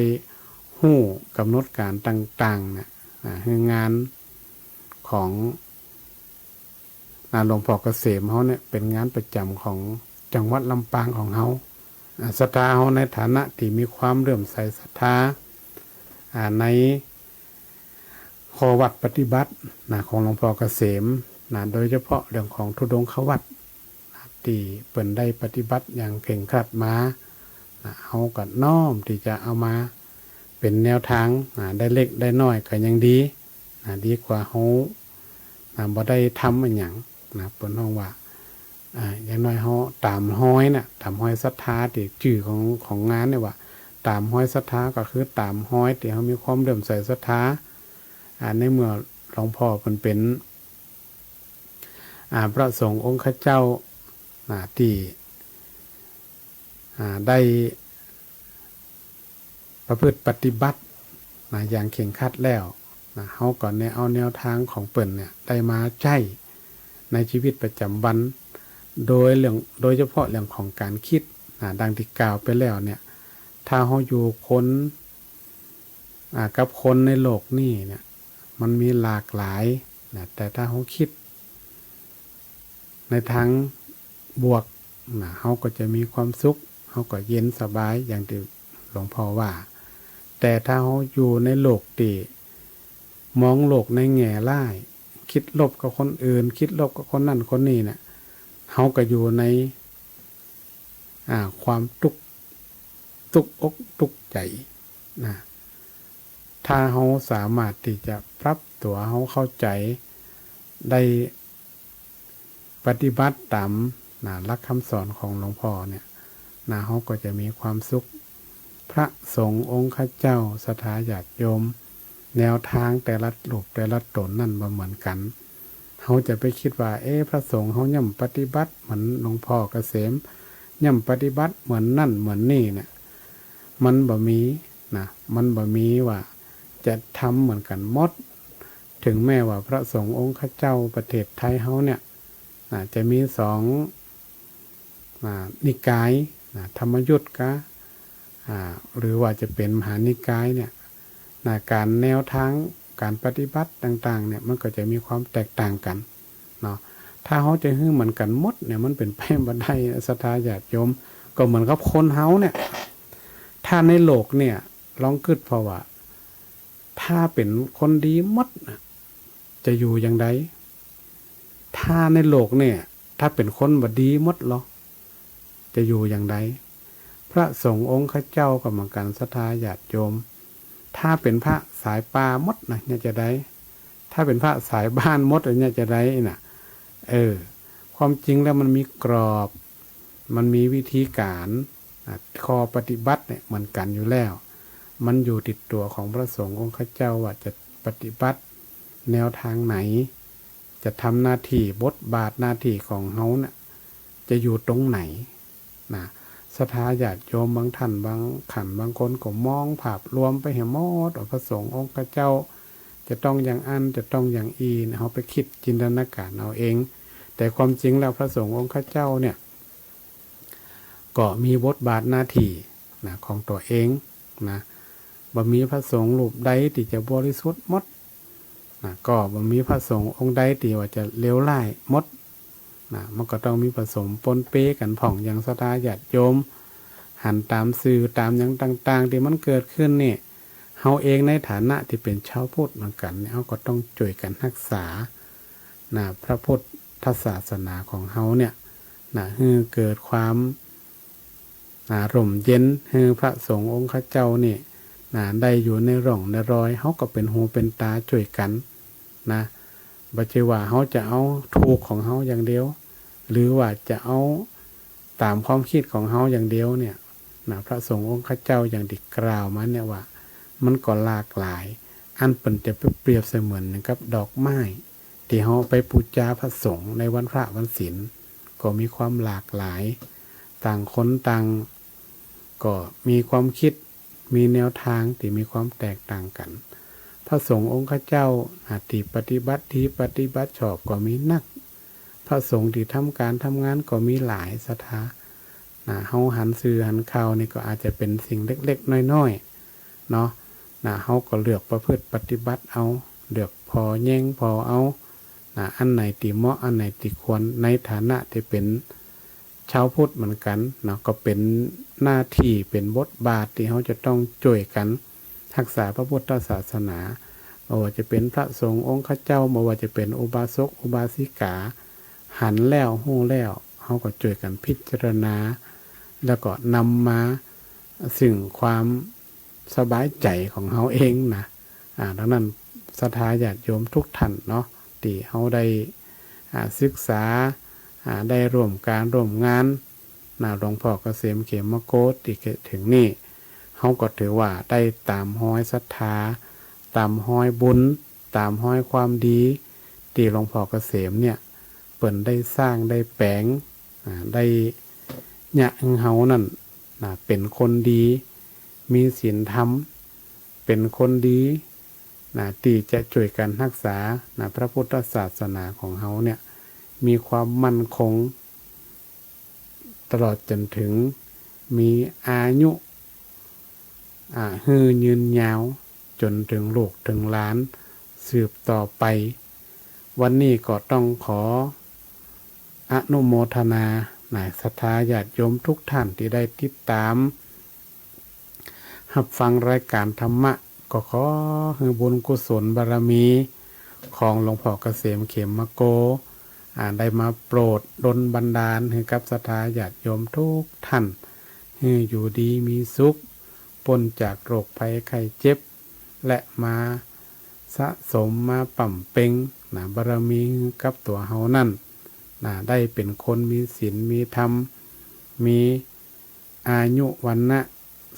ฮู้ก๋ำหนดก๋านต่างๆ เนี่ย อ่า หื้องานของ นะ หลวงพ่อเกษมเฮาเนี่ยเป๋นงานประจ๋ำของจังหวัดลำปางของเฮา อ่า ศรัทธาเฮาในฐานะตี้มีความเลื่อมใสศรัทธา อ่า ในข้อวัตรปฏิบัตินะ ของหลวงพ่อเกษมนะ โดยเฉพาะเรื่องของธุดงควัตรนะ ตี้เปิ้นได้ปฏิบัติอย่างเคร่งครัดมานะ เฮาก็น้อมตี้จะเอามาเป๋นแนวตางนะ ได้เล็กได้น้อยก็ยังดีนะ ดีกว่าเฮานะ บ่ได้ทำอะหยังนะ เปิ้นฮ้องว่า อ่า อย่างน้อยเฮาต๋ามฮอยน่ะ ต๋ามฮอยศรัทธา ตี้จื้อของ ของงานเนี่ยว่า ต๋ามฮอยศรัทธา ก็คือต๋ามฮอยตี้เฮามีความเลื่อมใสศรัทธา อ่า ในเมื่อหลวงพ่อเปิ้นเป๋น อ่า พระสงฆ์องค์ข้าเจ้า อ่า ตี้ อ่า ได้ประพฤติปฏิบัตินะ อย่างเคร่งครัดแล้วนะ เฮาก็ได้เอาแนวตางของเปิ้นเนี่ย ได้มาใจ๊ในชีวิตประจ๋ำวัน โดยเรื่อง โดยเฉพาะเรื่องของก๋านกึ๊ดนะ ดังตี้กล่าวไปแล้วเนี่ย ถ้าเฮาอยู่คน อ่า กับคนในโลกนี้เนี่ย มันมีหลากหลายนะ แต่ถ้าเฮากึ๊ดในตางบวกนะ เฮาก็จะมีความสุข เฮาก็เย็นสบายอย่างตี้หลวงพ่อว่า แต่ถ้าเฮาอยู่ในโลกตี้มองโลกในแง่ร้าย กึ๊ดลบกับคนอื่น กึ๊ดลบกับคนนั้นคนนี้เนี่ย เฮาก็อยู่ใน อ่า ความตุ๊กข์ ตุ๊กอกตุ๊กใจ๋นะ ถ้าเฮาสามารถตี้จะปรับตั๋วเฮาเข้าใจ๋ ได้ปฏิบัติต๋ามนะ หลักกำสอนของหลวงพ่อเนี่ยนะ เฮาก็จะมีความสุข พระสงฆ์องค์ข้าเจ้า ศรัทธาญาติโยม แนวตางแต่ละรูปแต่ละต๋นนั้นบ่เหมือนกั๋น เฮาจะไปกึ๊ดว่า เอ๊ะ พระสงฆ์เฮาย่อมปฏิบัติเหมือนหลวงพ่อเกษม ย่อมปฏิบัติเหมือนนั่นเหมือนนี่เนี่ย มันบ่มีนะ มันบ่มีว่าจะทำเหมือนกั๋นหมด ถึงแม้ว่าพระสงฆ์องค์ข้าเจ้าประเทศไทยเฮาเนี่ย อ่า จะมีสอง อ่า นิกายนะ ธรรมยุตกะ อ่า หรือว่าจะเป๋นมหานิกายเนี่ยนะ ก๋านแนวตางก๋านปฏิบัติต่างๆ เนี่ย มันก็จะมีความแตกต่างกั๋นเนาะ ถ้าเฮาจะหื้อเหมือนกั๋นหมดเนี่ย มันเป๋นไปบ่ได้ ศรัทธาญาติโยม ก็เหมือนกับคนเฮาเนี่ย ถ้าในโลกเนี่ย ลองกึ๊ดผ่อว่า ถ้าเป๋นคนดีหมดน่ะ จะอยู่อย่างใด ถ้าในโลกเนี่ย ถ้าเป๋นคนบ่ดีหมดลอ จะอยู่อย่างใด พระสงฆ์องค์ข้าเจ้าก็เหมือนกั๋น ศรัทธาญาติโยม ถ้าเป๋นพระสายป่าหมดน่ะ เนี่ยจะใด ถ้าเป๋นพระสายบ้านหมดน่ะ เนี่ยจะใดน่ะ เออ ความจริงแล้วมันมีกรอบ มันมีวิธีก๋าน อ่ะ ข้อปฏิบัติเนี่ยเหมือนกั๋นอยู่แล้ว มันอยู่ติดตั๋วของพระสงฆ์องค์ข้าเจ้าว่าจะปฏิบัติแนวตางไหน จะทำหน้าตี้บทบาทหน้าตี้ของเฮาน่ะ จะอยู่ตรงไหนนะ ศรัทธาญาติโยมบางท่านบางขันบางคนก็มองภาพรวมไปแหมหมดว่าพระสงฆ์องค์ข้าเจ้าจะต้องอย่างอั้น จะต้องอย่างอี้ เฮาไปกึ๊ดจินตนาก๋ารเอาเอง แต่ความจริงแล้วพระสงฆ์องค์ข้าเจ้าเนี่ย ก็มีบทบาทหน้าตี้นะ ของตั๋วเองนะ บ่มีพระสงฆ์รูปใดตี้จะบริสุทธิ์หมดนะ ก็บ่มีพระสงฆ์องค์ใดตี้ว่าจะเลวร้ายหมดนะ มันก็ต้องมีผสมปนเปกั๋นพ่อง อย่างศรัทธาญาติโยม หันต๋ามสื่อต๋ามหยังต่างๆ ตี้มันเกิดขึ้นนี่ เฮาเองในฐานะตี้เป๋นชาวพุทธเหมือนกั๋นเนี่ย เฮาก็ต้องจ้วยกั๋นฮักษานะ พระพุทธศาสนาของเฮาเนี่ยนะ หื้อเกิดความ อ่า ร่มเย็น หื้อพระสงฆ์องค์ข้าเจ้านี่นะ ได้อยู่ในร่องในรอย เฮาก็เป๋นหูเป๋นต๋าจ้วยกั๋นนะ บ่ใจ้ว่าเฮาจะเอาถูกของเฮาอย่างเดียว หรือว่าจะเอาต๋ามความกึ๊ดของเฮาอย่างเดียวเนี่ยนะ พระสงฆ์องค์ข้าเจ้าอย่างตี้กล่าวมาเนี่ยว่า มันก็หลากหลาย อันเปิ้นจะไปเปรียบเสมือนอย่างกับดอกไม้ ตี้เฮาไปปู๋จาพระสงฆ์ในวันพระวันศีล ก็มีความหลากหลาย ต่างคนต่างก็มีความกึ๊ด มีแนวตางตี้มีความแตกต่างกั๋น พระสงฆ์องค์ข้าเจ้า อ่า ตี้ปฏิบัติดีปฏิบัติชอบก็มีนัก พระสงฆ์ตี้ทำก๋านทำงานก็มีหลาย ศรัทธานะ เฮาหันสื่อหันข่าวนี่ก็อาจจะเป๋นสิ่งเล็กๆ น้อยๆ เนาะ นะ เฮาก็เลือกประพฤติปฏิบัติเอา เลือกผ่อแยงผ่อเอา นะ อันไหนตี้เหมาะ อันไหนตี้ควร ในฐานะตี้เป๋นชาวพุทธเหมือนกั๋นเนาะ ก็เป๋นหน้าตี้ เป๋นบทบาทตี้เฮาจะต้องจ้วยกั๋นฮักษาพระพุทธศาสนา บ่ว่าจะเป๋นพระสงฆ์องค์ข้าเจ้า บ่ว่าจะเป๋นอุบาสกอุบาสิกา หันแล้วฮู้แล้ว เฮาก็จ้วยกั๋นพิจารณา แล้วก็นำมาซึ่งความสบายใจ๋ของเฮาเองนะ อ่า ดังนั้นศรัทธาญาติโยมทุกท่านเนาะ ตี้เฮาได้ อ่า ศึกษา อ่า ได้ร่วมก๋านร่วมงานนะ หลวงพ่อเกษมเขมโกศน์ตี้เถิงนี้ เฮาก็ถือว่าได้ต๋ามฮอยศรัทธา ต๋ามฮอยบุญ ต๋ามฮอยความดี ตี้หลวงพ่อเกษมเนี่ย เปิ้นได้สร้างได้แป๋ง อ่า ได้เยียะหื้อเฮานั้นนะ เป๋นคนดี มีศีลธรรม เป๋นคนดีนะ ตี้จะจ้วยกั๋นฮักษานะ พระพุทธศาสนาของเฮาเนี่ย มีความมั่นคง ตลอดจ๋นเถิงมีอายุ อ่า หื้อยืนยาว จ๋นเถิงลูกเถิงหลานสืบต่อไป วันนี้ก็ต้องขออนุโมทนานะ ศรัทธาญาติโยมทุกท่านตี้ได้ติดต๋าม ฮับฟังรายก๋านธรรมะ ก็ขอหื้อบุญกุศลบารมีของหลวงพ่อเกษมเขมโกศน์ อ่า ได้มาโปรดดลบันดาลหื้อกับศรัทธาญาติโยมทุกท่าน หื้ออยู่ดีมีสุข ป๊นจากโรคภัยไข้เจ็บ และมาสะสมมาป๋ำเป็งนะ บารมีหื้อกับตั๋วเฮานั้นนะ ได้เป๋นคนมีศีลมีธรรม มี อายุ วรรณะ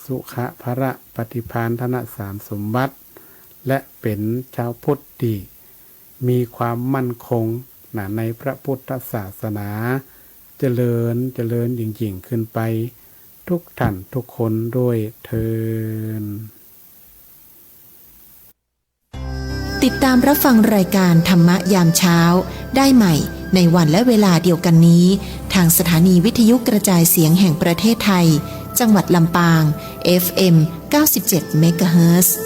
สุขะ พละ ปฏิภาณ ธนสารสมบัติ และเป๋นชาวพุทธตี้มีความมั่นคงนะ ในพระพุทธศาสนา เจริญ เจริญยิ่งๆ ขึ้นไป ทุกท่านทุกคนด้วยเทอญ ติดตามรับฟังรายการธรรมะยามเช้าได้ใหม่ในวันและเวลาเดียวกันนี้ ทางสถานีวิทยุกระจายเสียงแห่งประเทศไทย จังหวัดลำปาง เอฟเอ็ม เก้าสิบเจ็ด เมกะเฮิรตซ์